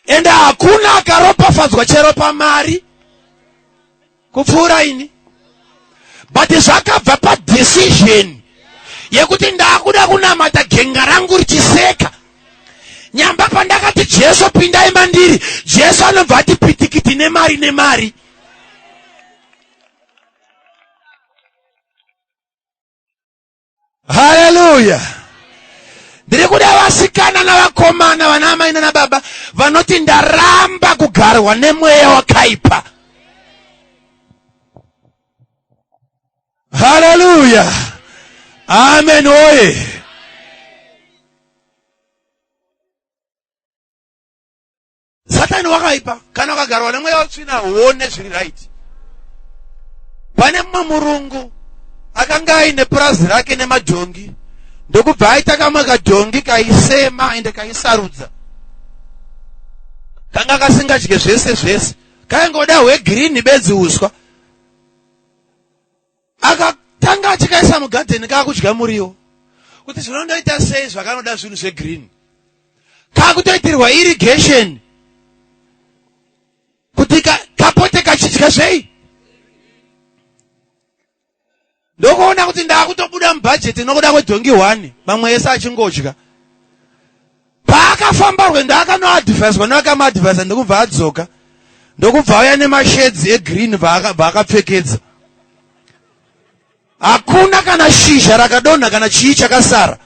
ende hakuna akaropafadzwa chero pamari kupfuura ini but zvakabva padecision yekuti ndakuda kunamata genga rangu richiseka nyamba pandakati jesu pindai mandiri jesu anobva ati pitikiti nemari nemari Haleluya! Ndiri kuda vasikana navakomana, vana amai nana baba vanoti ndaramba kugarwa nemweya wakaipa. Haleluya! Amen oye! Satani wakaipa kana ukagarwa nemweya wetsvina huone zviri right. Pane mumwe murungu akanga aine purazi rake nemadhongi ndokubva aita kamwe kadhongi kaisema ende kaisarudza kanga kasingadye zvese zvese kaingoda hwegirini bedzi uswa akatanga achikaisa mugadheni kaakudya muriwo kuti zvinondoita sei zvakanoda zvinhu zvegreen kakutoitirwa irrigation kuti kapote kachidya zvei ndokuona kuti ndaakutobuda mubhajeti nokuda kwedhongi one mamwe ese achingodya Paakafamba rwendo akanoadhivaiswa neakamuadhivaisa ndokubva adzoka ndokubva auya nemashedzi egreen vaakapfekedza. Hakuna kana shizha rakadonha kana chii chakasara.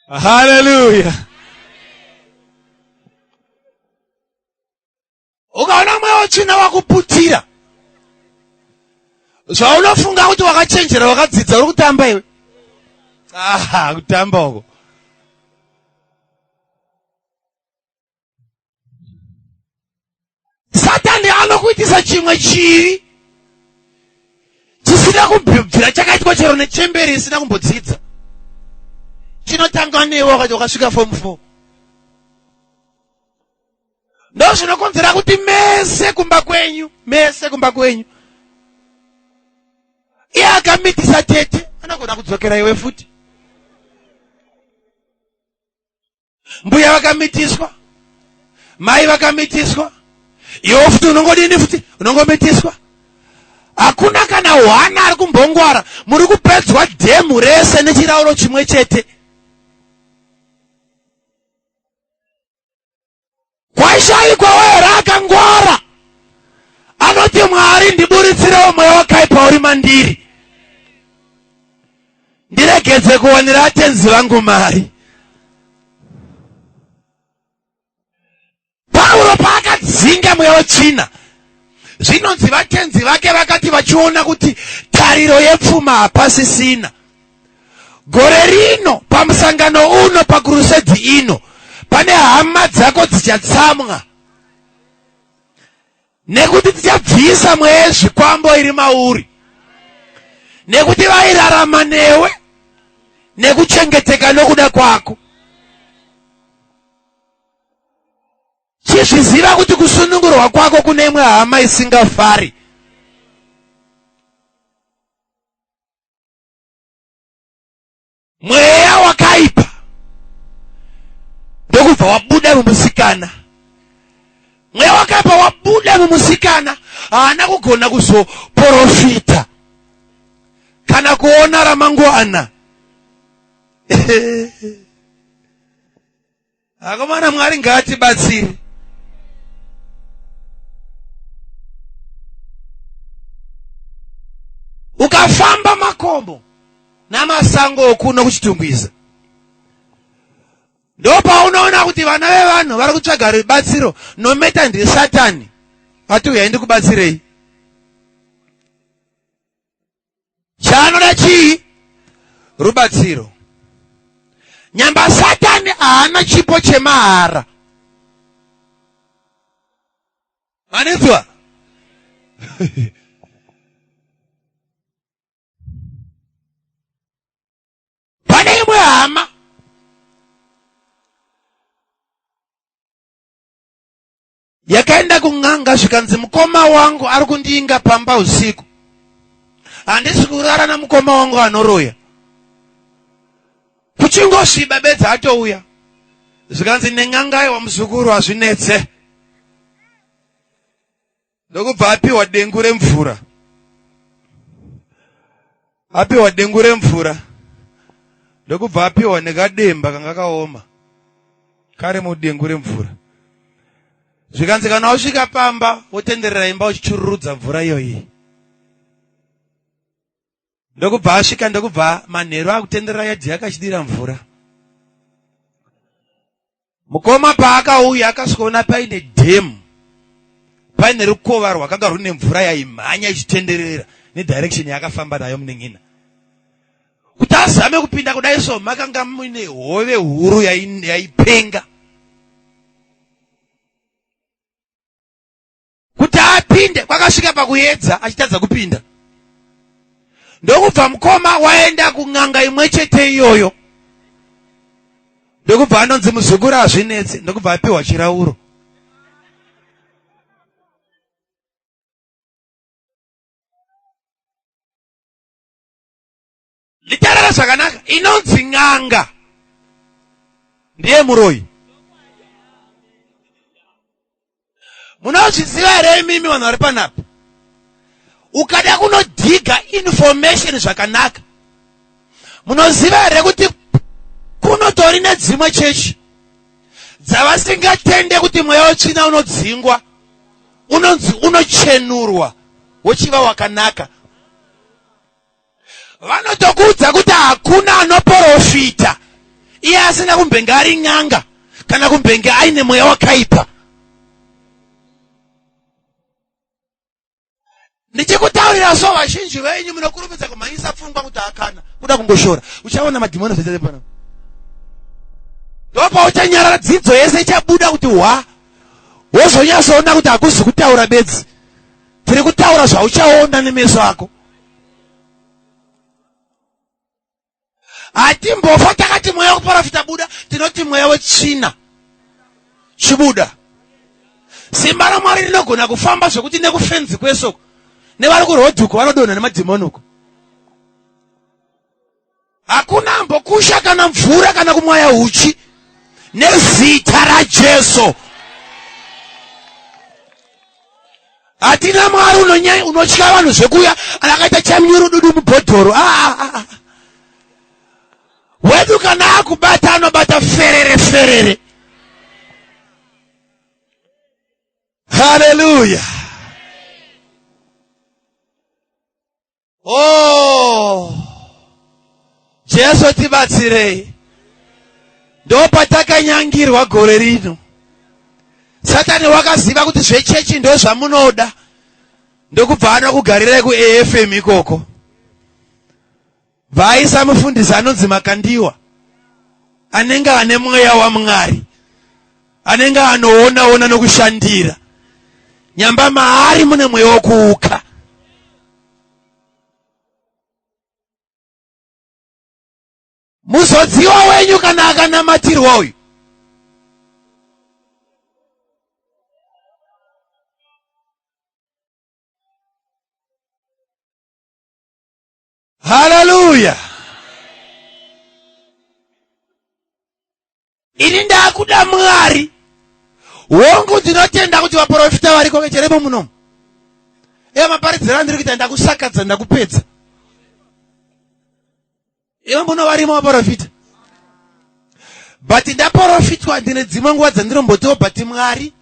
Haleluya. Ukaona mweya wetsvina wakuputira zvaunofunga kuti wakachenjera wakadzidza uri kutamba iwe. Ah, kutamba uko. Satani anokuitisa chimwe chivi chisina kubvira chakaitwa chero nechemberi isina kumbodzidza chinotanga newe wakati wakasvika form 4 ndo zvinokonzera kuti mese kumba kwenyu mese kumba kwenyu iye akamitisa tete anogona kudzokera iwe futi mbuya vakamitiswa mai vakamitiswa iwe futi unongodini futi unongomitiswa hakuna kana hwana ari kumbongwara muri kupedzwa dhemu rese nechirauro chimwe chete Kwaishaikwawo here akangwara anoti Mwari ndiburitsirewo mweya wakaipa uri mandiri? Ndiregedze kuwanira atenzi vangu mari. Pauro paakadzinga mweya wetsvina, zvinonzi vatenzi vake vakati vachiona kuti tariro yepfuma hapasisina. Gore rino pamusangano uno pakurusedhi ino pane hama dzako dzichatsamwa nekuti tichabvisa mweya yezvikwambo iri mauri nekuti vairarama newe nekuchengeteka nokuda kwako. Chizviziva kuti kusunungurwa kwako kune imwe hama isingafari. Mweya wakaipa ndokubva wabuda mumusikana. Mweya wakaipa wabuda mumusikana, haana kugona kuzoporofita kana kuona ramangwana. Akomana, Mwari ngaatibatsire. Ukafamba makomo namasango okuno kuChitungwiza, ndopaunoona kuti vana vevanhu vari kutsvaga rubatsiro nometa ndisatani ati uyai ndikubatsirei. Chaanoda chii? Rubatsiro. Nyamba Satani haana chipo chemahara. Manzwa? Pane imwe hama Yakaenda kun'anga zvikanzi mukoma wangu ari kundiinga pamba usiku. Handisi kurara namukoma wangu anoroya. Kuchingosviba bedzi atouya. Zvikanzi nen'anga aiwa muzukuru hazvinetse. Ndokubva apiwa dengu remvura. Apiwa dengu remvura ndokubva apiwa nekademba kanga kaoma kari mudengu remvura. Zvikanzi kana wasvika pamba wotenderera imba uchichururudza mvura iyoyi. Ndokubva asvika ndokubva manheru akutenderera yadhi akachidira mvura. Mukoma paakauya akasvikoona paine dhemu paine rukova rwakanga rwune mvura yaimhanya ichitenderera nedirection yaakafamba nayo munin'ina. Kuti azame kupinda kudai so makanga muine hove huru yaipenga. Kuti apinde kwakasvika pakuedza achitadza kupinda. Ndokubva mukoma waenda kun'anga imwe chete iyoyo. Ndokubva anonzi muzukuru hazvinetsi, ndokubva apiwa chirauro. Nditarara zvakanaka, inonzi n'anga ndiye muroyi. Munozviziva here imimi vanhu vari panapa? Ukada kunodhiga information zvakanaka, munoziva here kuti kunotori nedzimwe chechi dzavasingatende kuti mweya wetsvina unodzingwa, unonzi unochenurwa wochiva wakanaka. Vanotokuudza kuti hakuna anoporofita iye asina kumbenge ari n'anga kana kumbenge aine mweya wakaipa. Ndichikutaurira so, vazhinji venyu munokurumidza kumhanyisa pfungwa kuti akana kuda kungoshora, uchaona madhimoni zvaita pano. Ndopauchanyarara, dzidzo yese ichabuda kuti hwa, wozonyatsoona kuti hakuzi kutaura bedzi, tiri kutaura zvauchaona nemeso ako. Hatimbofa takati mweya wekuporofita buda, tinoti mweya wetsvina chibuda. Simba raMwari rinogona kufamba zvekuti nekufenzi kwese uko nevari kurodhi uko vanodonha nemadhimoni uko. Hakuna ambokusha kana mvura kana kumwaya huchi nezita raJesu. Hatina Mwari unotya vanhu zvekuya akaita chamnyurududu mubhodhoro. Ah, ah, ah. Wedu kana akubata anobata ferere ferere. Haleluya. Oh. Tibatsirei. Ndopatakanyangirwa gore rino. Satani wakaziva kuti zvechechi ndozvamunoda, ndokubva anokugarirai kuAFM ikoko. Vaisa mufundisi anonzi Makandiwa anenge ane mweya waMwari, anenge anoona ona nokushandira nyamba maari mune mweya wokuuka. Muzodziwa wenyu kana akanamatirwa uyu Haleluya! Ini ndakuda Mwari. Hongu, ndinotenda kuti vaprofita variko vecheremo munomu. Eya, maparidziro andiri kuita ndakusakadza, ndakupedza. Ivo muno varimo vaprofita. But ndaprofitwa, ndine dzimwe nguva dzandinombotiwo but Mwari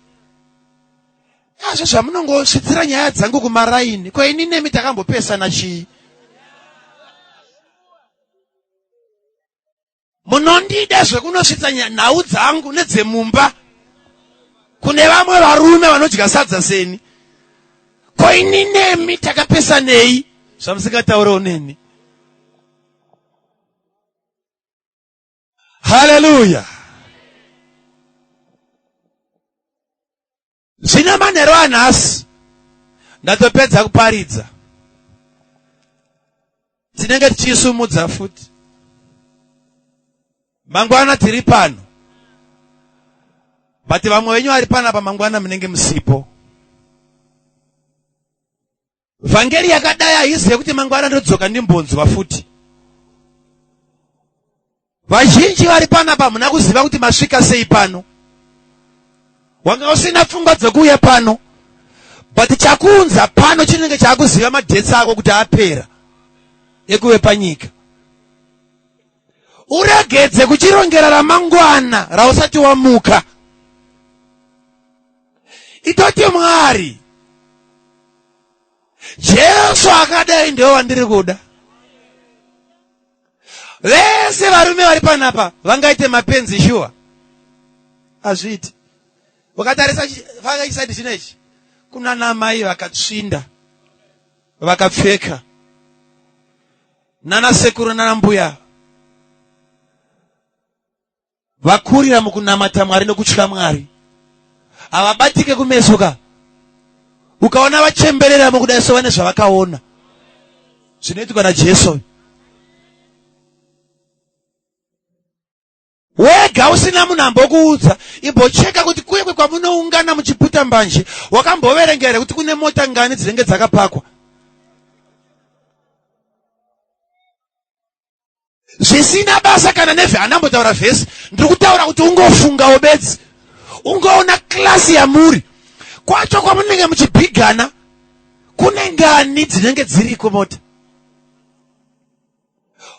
Azvo zvamunongosvitsira nyaya dzangu kumaraini, ko ini nemi takambopesana chii? Munondida zvekunosvitsa nhau dzangu nedzemumba kune vamwe varume vanodya sadza seni. Ko ini nemi takapesanei zvamusingataurewo neni? Haleluya! Zvino manheru anhasi ndatopedza kuparidza, tinenge tichisumudza futi mangwana tiri pano, but vamwe venyu vari panapa mangwana munenge musipo. Vhangeri yakadai haizi yekuti mangwana ndodzoka ndimbonzwa futi. Vazhinji vari panapa hamuna kuziva kuti masvika sei pano. Wanga usina pfungwa dzekuuya pano, but chakuunza pano chinenge chakuziva madhets ako kuti apera ekuve panyika. Uregedze kuchirongera ramangwana rausati wamuka. Itoti Mwari, Jesu akadai ndiwo wandiri kuda. Vese varume vari panapa vangaite mapenzi shuwa? Hazviiti. Ukatarisa chisaidi chino ichi, kuna namai vakatsvinda vakapfeka, nana sekuru nana mbuya Vakurira mukunamata Mwari nokutya Mwari. Havabatike kumeso ka. Ukaona vachemberera mukudai so vane zvavakaona. Zvinoitwa naJesu. Wega usina munhu ambokuudza, imbocheka kuti kuye kwamunoungana muchiputa mbanje, wakamboverenga here kuti kune mota ngani dzinenge dzakapakwa? Zvisina basa kana neve anambotaura vhesi, ndiri kutaura kuti ungofungawo bedzi, ungoona klasi yamuri kwacho kwamunenge muchibhigana, kune ngani dzinenge dziriko mota.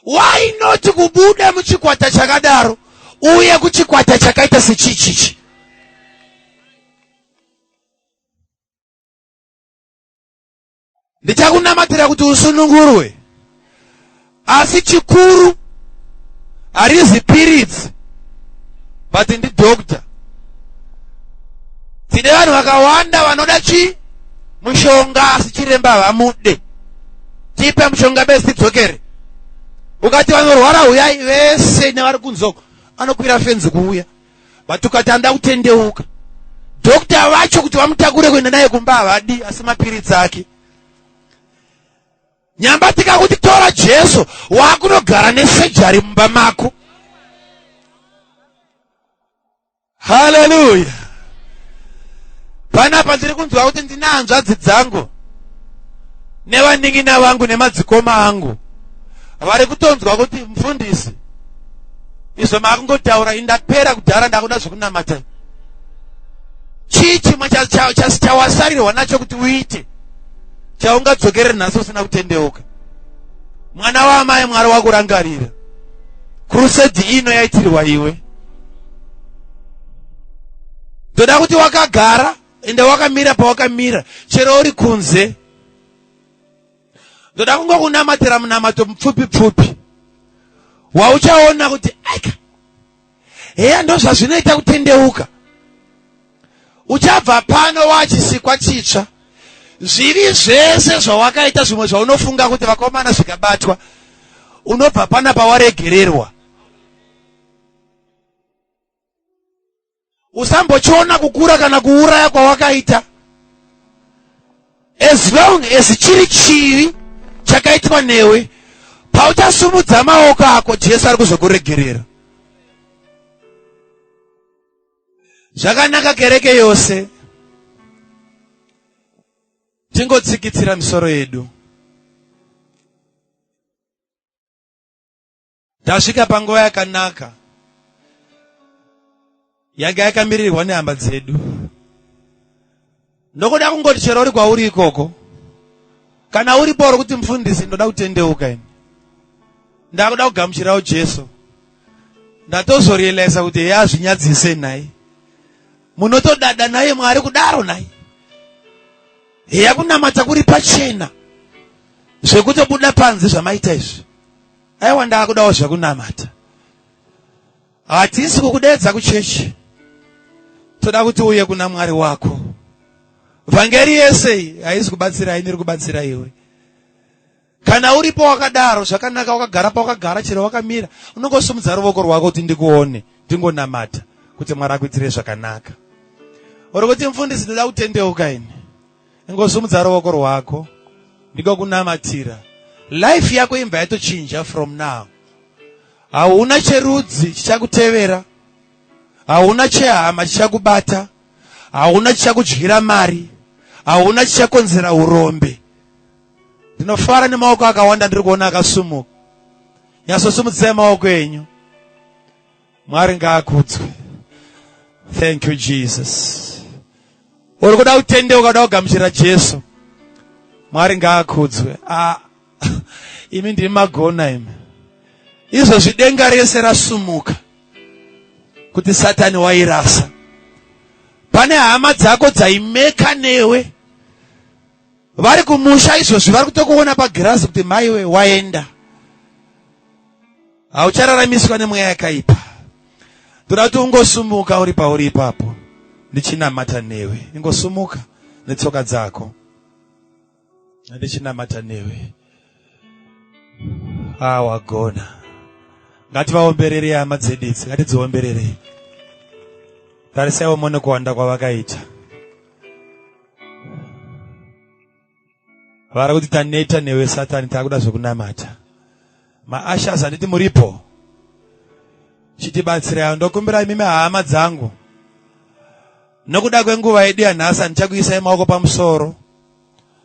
Why not kubuda muchikwata chakadaro uye kuchikwata chakaita sechichichi? Ndichakunamatira kuti usunungurwe. Asi chikuru harizi piritsi but ndidoctor. Tine vanhu vakawanda vanoda chi mushonga asi chiremba havamude. Tipe mushonga besi tidzokere. Ukati vanorwara huyai vese nevari kunzoko anokwira fenzi kuuya. But ukati anoda kutendeuka, doctor vacho kuti vamutakure kuenda naye kumba havadi, asi mapiritsi ake. Nyamba tikakuti tora Jesu, wakunogara nesejari mumba mako. Haleluya! Panapa ndiri kunzwa kuti ndine hanzvadzi dzangu nevanin'ina vangu nemadzikoma angu vari kutonzwa kuti mufundisi izvo makungotaura indapera kudhara ndakuda zvekunamata. Chii chimwe chawasarirwa nacho kuti uite chaungadzokerere nhasi usina kutendeuka? Mwana waamai, Mwari wakurangarira. Crusade ino yaitirwa iwe. Ndoda kuti wakagara ende wakamira pawakamira, chero uri kunze. Ndoda kungokunamatira munamato mupfupi pfupi. Wauchaona kuti aika heya ndozvazvinoita kutendeuka. Uchabva pano wachisikwa chitsva. Zvivi zvese zvawakaita zvimwe zvaunofunga kuti vakomana zvikabatwa, unobva panapa waregererwa. Usambochiona kukura kana kuuraya kwawakaita. As long as chiri chivi chakaitwa newe, pauchasumudza maoko ako, Jesu ari kuzokuregerera. Zvakanaka kereke yose tingotsikitsira misoro yedu. Tasvika panguva yakanaka yanga yakamirirwa nehama dzedu. Ndokuda kungoti chero uri kwauri ikoko, kana uripo uri kuti mufundisi, ndoda kutendeuka ini, ndakuda kugamuchirawo Jesu. Ndatozorealiza kuti heya azvinyadzise nhai, munotodada naye Mwari kudaro nhai. Heya kunamata kuri pachena zvekutobuda panze zvamaita izvi. Aiwa ndakudawo zvekunamata. Hatisi kukudeedza kuchechi. Toda kuti uye kuna Mwari wako. Vhangeri yese iyi haisi kubatsira ini, iri kubatsira iwe. Kana uripo wakadaro zvakanaka, wakagara pawakagara, chero wakamira, unongosumudza ruvoko rwako kuti ndikuone, ndingonamata kuti Mwari akuitire zvakanaka. Uri kuti mufundisi, ndoda kutendeuka ini. Ingosumudza ruvoko rwako ndikokunamatira. Life yako imba yatochinja from now. Hauna cherudzi chichakutevera, hauna chehama chichakubata, hauna chichakudyira mari, hauna chichakonzera urombe. Ndinofara nemaoko akawanda ndiri kuona akasumuka. Nyatsosumudzai maoko enyu. Mwari ngaakudzwe. Thank you Jesus. Uri kuda kutendeuka, kuda kugamuchira Jesu. Mwari ngaakudzwe. Ah, imi ndimi magona imi. Izvozvi denga rese rasumuka kuti Satani wairasa. Pane hama dzako dzaimeka newe vari kumusha izvozvi vari kutokuona pagirazi kuti maiwe waenda. Hauchararamiswa nemweya yakaipa. Ndoda kuti ungosumuka uri pauri ipapo ndichinamata newe. Ingosumuka netsoka dzako ndichinamata newe. Ah, wagona. Ngativaombererei hama dzedu idzi, ngatidziombererei. Tarisaiwo muone kuwanda kwavakaita. Vari kuti taneta newe Satani, takuda zvekunamata. Maashas handiti muripo? Chitibatsirai, ndokumbira imimi hama dzangu. Nokuda kwenguva yedu yanhasi handichakuisai maoko pamusoro.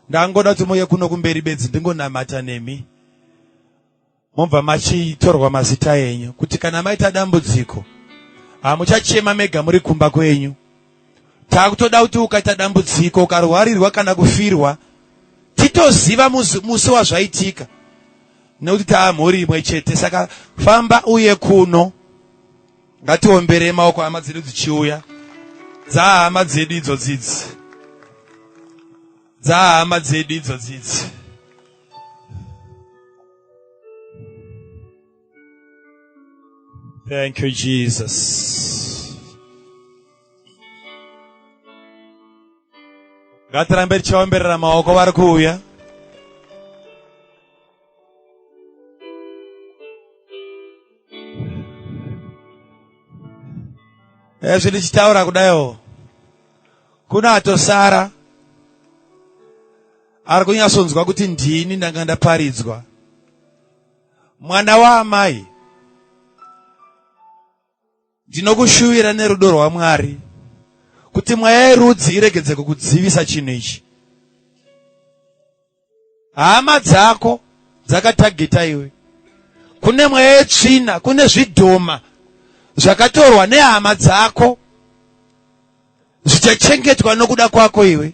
Ndangoda kuti muuye kuno kumberi bedzi ndingonamata nemi. Mobva machitorwa mazita enyu kuti kana maita dambudziko hamuchachema mega muri kumba kwenyu. Takutoda kuti ukaita dambudziko ukarwarirwa kana kufirwa titoziva musi wazvaitika nekuti taa mhuri imwe chete. Saka famba uye kuno, ngatiomberei maoko hama dzedu dzichiuya, dzahama dzedu idzodzidzi, dzahama dzedu idzodzidzi. Thank you, Jesus. Ngatirambe tichiomberera maoko vari kuuya. Ezvi ndichitaura kudaiwo kuna atosara ari kunyatsonzwa kuti ndini ndanga ndaparidzwa mwana waamai ndinokushuvira nerudo rwaMwari kuti mweya yerudzi iregedze kukudzivisa chinhu ichi. Hama dzako dzakatageta iwe. Kune mweya yetsvina, kune zvidhoma zvakatorwa nehama dzako zvichachengetwa nokuda kwako iwe.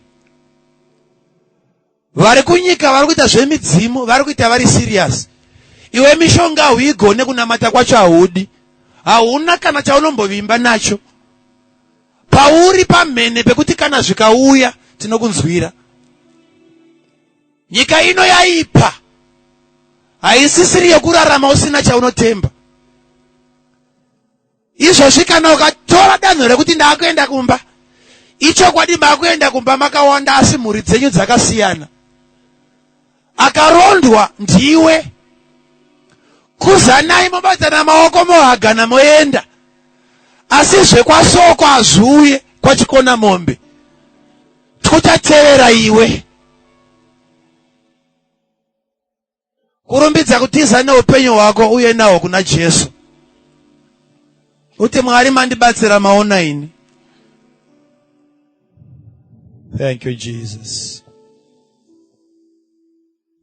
Vari kunyika vari kuita zvemidzimu, vari kuita vari serious. Iwe mishonga hauigone, kunamata kwacho haudi. Hauna kana chaunombovimba nacho. Pauri pamhene pekuti kana zvikauya tinokunzwira. Nyika ino yaipa. Haisisiri yekurarama usina chaunotemba. Izvozvi kana ukatora danho rekuti ndaakuenda kumba, ichokwadi maakuenda kumba makawanda asi mhuri dzenyu dzakasiyana. Akarondwa ndiwe. Kuzanai mobatana maoko mohagana moenda. Asi zvekwasoko hazviuye kwachikona mombe. Kuchatevera iwe. Kurumbidza kutiza neupenyu hwako uye nahwo kuna Jesu. Uti Mwari mandibatsira maona ini. Thank you Jesus.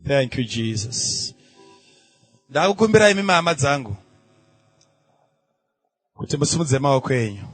Thank you Jesus. Ndakukumbira imi mama dzangu kuti musimudze maoko enyu.